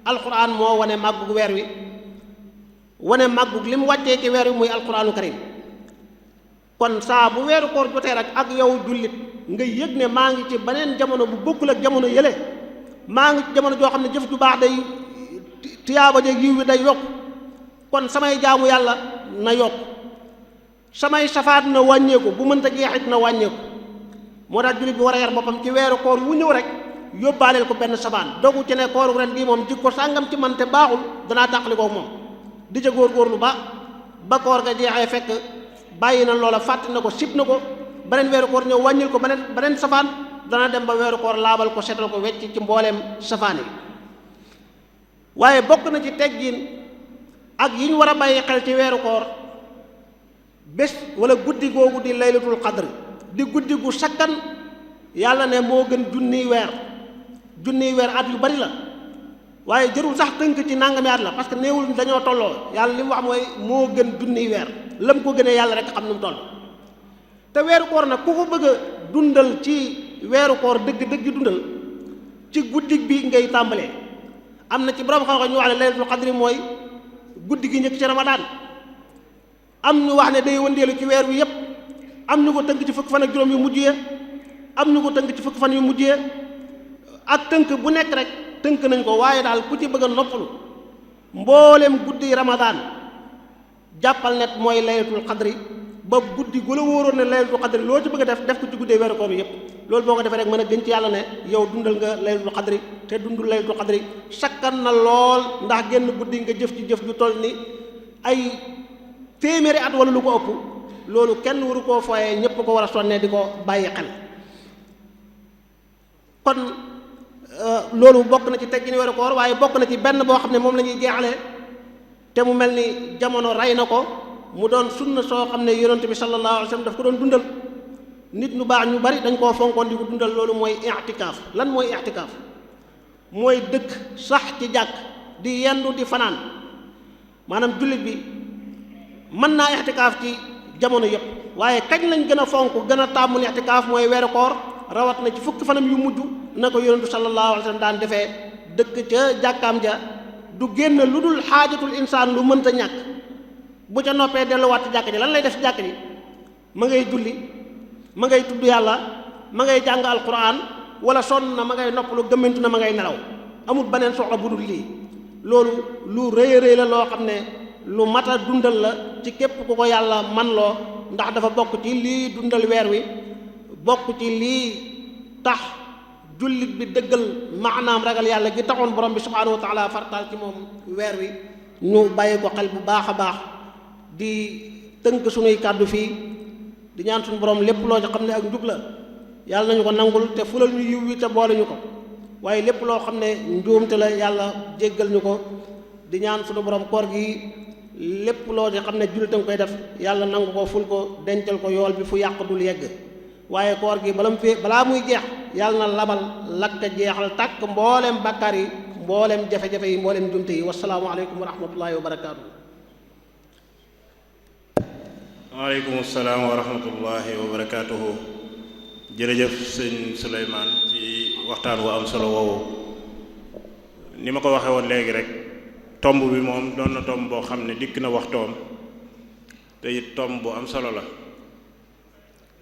alquran moo wane màggug weer wi wane màggug li mu wàccee ci weer wi muy alquranu karim. kon saa bu weeru koor jotee rek ak yow jullit nga yëg ne maa ngi ci beneen jamono bu bokkul ak jamono yële maa ngi ci jamono joo xam ne jëf ju baax day tiyaaba jeeg yiw wi day yokk kon samay jaamu yàlla na yokk samay safaat na wàññeeku bu mënta jeexit na wàññeeku. moo tax jullit bi war a yar boppam ci weeru koor wu ñëw rek yóbbaaleel ko benn sabaan dogu ci ne kooru ren gii moom jikko sàngam ci man te baaxul danaa tàqali ko moom di ca góorgóorlu ba koor ga jeexee fekk bàyyi na loola fàtte na ko sib na ko beneen weeru koor ñëw wàññil ko beneen safaan dana dem ba weeru koor laabal ko setal ko wecc ci mbooleem safaan yi. waaye bokk na ci teggin ak yi ñu war a bàyyi xel ci weeru koor bés wala guddi googu di laylatul qadr di guddi gu sakkan yàlla ne moo gën junniy weer at yu bari la waaye jërul sax tënk ci nangami at la parce que néewul dañoo tolloo yàlla li mu wax mooy moo gën junniy weer lam ko gënee yàlla rek xam nu mu toll. te weeru koor nag ku ko bëgg a dundal ci weeru koor dëgg dundal ci guddi bi ngay tàmbalee. am na ci borom xam-xam ñu wax ne laylatul qadri mooy guddi gi njëkk ci ramadaan am ñu wax ne day wëndeelu ci weer wi yépp am ñu ko tënk ci fukk fan ak juróom yu mujjee am ñu ko tënk ci fukk fan yu mujjee ak tënk bu nekk rek tënk nañ ko waaye daal ku ci bëgg a noppalu mboolem guddi ramadaan jàppal net mooy laylatul qadri ba guddi gu la wóoroon ne laylatul xadri loo ci bëgg a def ko ci guddee weeru koor bi yépp loolu boo ko defee rek mën a gën ci yàlla ne yow dundal nga laylatul xadri te dundul laylatul xadri sakkan na lool ndax génn guddi nga jëf ci jëf ju toll ni ay téeméeri at wala lu ko ëpp loolu kenn waru koo fooyee ñépp ko war a sonnee di ko bàyyi xel kon loolu bokk na ci teggini weeru koor waaye bokk na ci benn boo xam ne moom la ñuy jeexale te mu mel ni jamono rey na ko mu doon sunna soo xam ne yonent bi sallallahu alayhi wa sallam daf ko doon dundal nit ñu baax ñu bari dañ koo fonkoon di ko dundal loolu mooy i'tikaaf lan mooy i'tikaaf mooy dëkk sax ci jàkk di yendu di fanaan maanaam jullit bi mën naa i'tikaaf ci jamono yëpp waaye kañ lañ gën a fonk gën a tàmmul i'tikaaf mooy weeru koor rawat na ci fukki fanam yu mujj na ko yonentu sallallahu alayhi wa sallam daan defee dëkk ca jàkkaam ja du génn lu dul xaajatul insaan lu mënta ñàkk bu ca noppee delluwaat ci jàkk ji lan lay def ci jàkk ji ma ngay julli ma ngay tudd yàlla ma ngay jàng alquran wala sonn na ma ngay noppalu gëmmentu na ma ngay nelaw amul beneen soxla bu dul lii loolu lu rëy rëy la loo xam ne lu mat a dundal la ci képp ku ko yàlla man loo ndax dafa bokk ci lii dundal weer wi bokk ci lii tax jullit bi dëggal maanaam ragal yàlla gi taxoon borom bi subhaanahu wa taala fartaal ci moom weer wi ñu bàyyi ko xel bu baax a baax di tënk sunuy kàddu fii di ñaan suñu borom lépp loo ci xam ne ak njub la yàlla nañu ko nangul te fulal ñu yiw wi te boole ñu ko waaye lépp loo xam ne njuumte la yàlla jéggal ñu ko di ñaan suñu borom koor gi lépp loo ci xam ne jullitam koy def yàlla nangu ko ful ko dencal ko yool bi fu yàq dul yegg waaye koor gi balaa muy jeex yàlla na labal lakka jeexal tàkk mbooleem bàkkaar yi mbooleem jafe-jafe yi mbooleem jumte yi wasalaamu aleykum wa rahmatullahi wa barakaatu. waaleykum salaam wa rahmatullahi wa barakaatuhu. jërëjëf sëñ Souleymane ci waxtaan wu am solo woowu ni ma ko waxee woon léegi rek tomb bi moom doon na tomb boo xam ne dikk na waxtoom te it tomb bu am solo la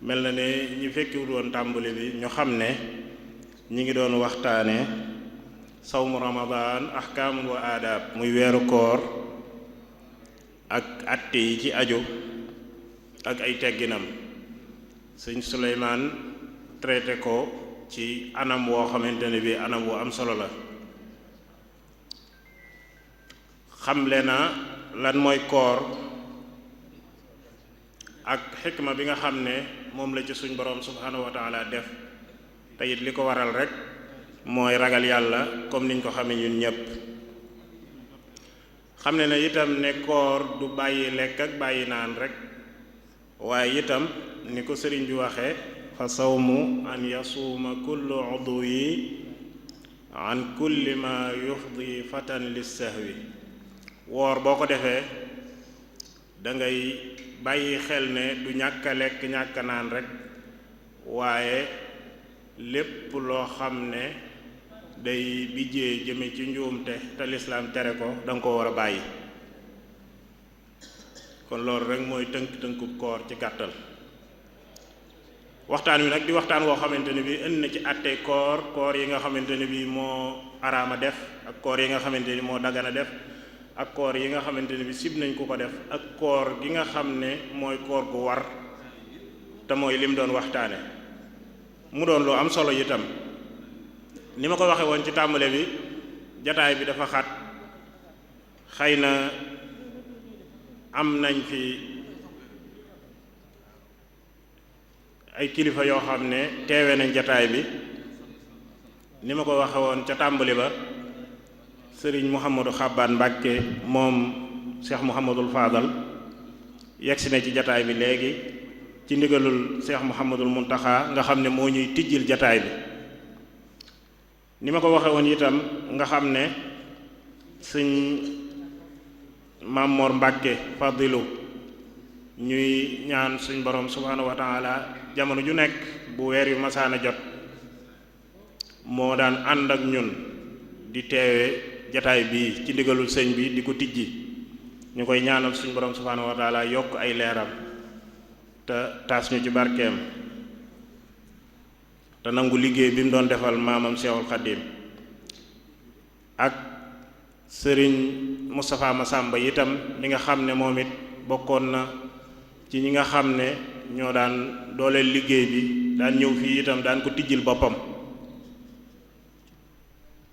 mel na ne ñi fekkiwut woon tàmbali bi ñu xam ne ñi ngi doon waxtaane sawmu ramadan ahkaamun wa aadaab muy weeru koor ak atte yi ci aju ak ay tegginam sëñ Souleymane traité ko ci anam woo xamante ne bi anam wu am solo la xamle na lan mooy koor ak xikma bi nga xam ne moom la ci suñ boroom subhaanahu wa taala def te it li ko waral rek mooy ragal yàlla comme niñ ko xamee ñun ñépp xam ne na itam ne koor du bàyyi lekk ak bàyyi naan rek waaye itam ni ko sëriñ bi waxee fa sawmu an yasuuma kullu udwi an kulli ma yufdi fatan lissahwi woor boo ko defee da ngay bàyyi xel ne du ñàkk a lekk ñàkk a naan rek waaye lépp loo xam ne day bijjee jëme ci njuumte te lislaam tere ko da nga ko war a bàyyi kon loolu rek mooy tënku koor ci gàttal waxtaan wi nag di waxtaan woo xamante ne bi indi na ci àtte koor yi nga xamante ne bi moo araama def ak koor yi nga xamante ni moo dagana def ak koor yi nga xamante ne bi sib nañ ku ko def ak koor gi nga xam ne mooy koor gu war te mooy lim doon waxtaane mu doon lu am solo itam ni ma ko waxe woon ci tàmbale bi jataay bi dafa xat xëy na am nañ fi ay kilifa yoo xam ne teewe nañ jataay bi ni ma ko waxe woon ca tàmbali ba sëriñ Mouhamadou Xabbaan Mbàkke moom Cheikh Mouhamadul Fadal yegsi na ci jataay bi léegi ci ndigalul Cheikh Mouhamadul Muntaxa nga xam ne moo ñuy tijjil jataay bi ni ma ko waxe woon itam nga xam ne sëñ Mamor Mbàkke Fadilu ñuy ñaan suñ borom subhaanahu wa taala jamono ju nekk bu weer yu masaana jot moo daan ànd ak ñun di teewe jataay bii ci ndigalul sëñ bi di ko tijji ñu koy ñaanal suñ borom subhaanahu wa taala yokk ay leeram te taas ñu ci barkeem te nangu liggéey bi mu doon defal maamam Seexul Xaddim ak sëriñ Moustapha Massamba itam mi nga xam ne moom it bokkoon na ci ñi nga xam ne ñoo daan dooleel liggéey bi daan ñëw fii itam daan ko tijjil boppam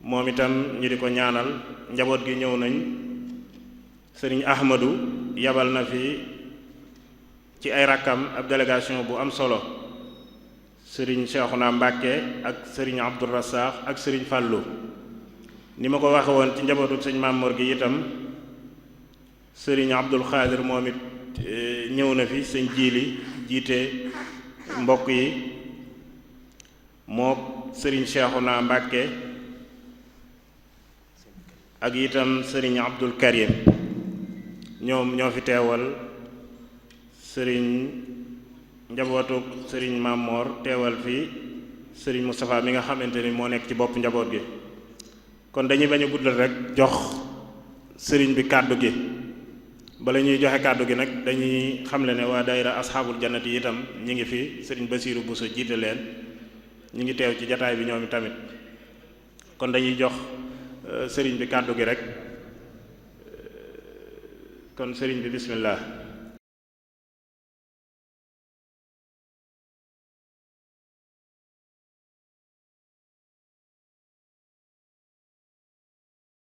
moom itam ñu di ko ñaanal. njaboot gi ñëw nañ, sëriñ Ahmadu yabal na fi ci ay rakkam ab délégation bu am solo, sëriñ Cheikhouna Mbàkke ak sëriñ Abdou Rassakh ak sëriñ Fàllu. ni ma ko waxe woon ci njabootu sëñ Mamor gi itam sëriñ Abdul Xaadir moom it ñëw na fi, sëñ Jiili jiite mbokk yi moo sëriñ Cheikhouna Mbàkke ak itam sëriñ Abdul Karim ñoom ñoo fi teewal sëriñ njabootu sëriñ Mamor, teewal fi sëriñ Moustapha mi nga xamante ni moo nekk ci bopp njaboot gi. kon dañuy bañ a guddal rek jox sëriñ bi kàddu gi. bala ñuy joxe kàddu gi nag dañuy xamle ne waa daayira asxaabul jannati itam ñi ngi fi, sëriñ Basiiru Buso jiite leen, ñi ngi teew ci jataay bi ñoom tamit. kon dañuy jox sëriñ bi kàddu gi rek. kon sëriñ bi bismillah.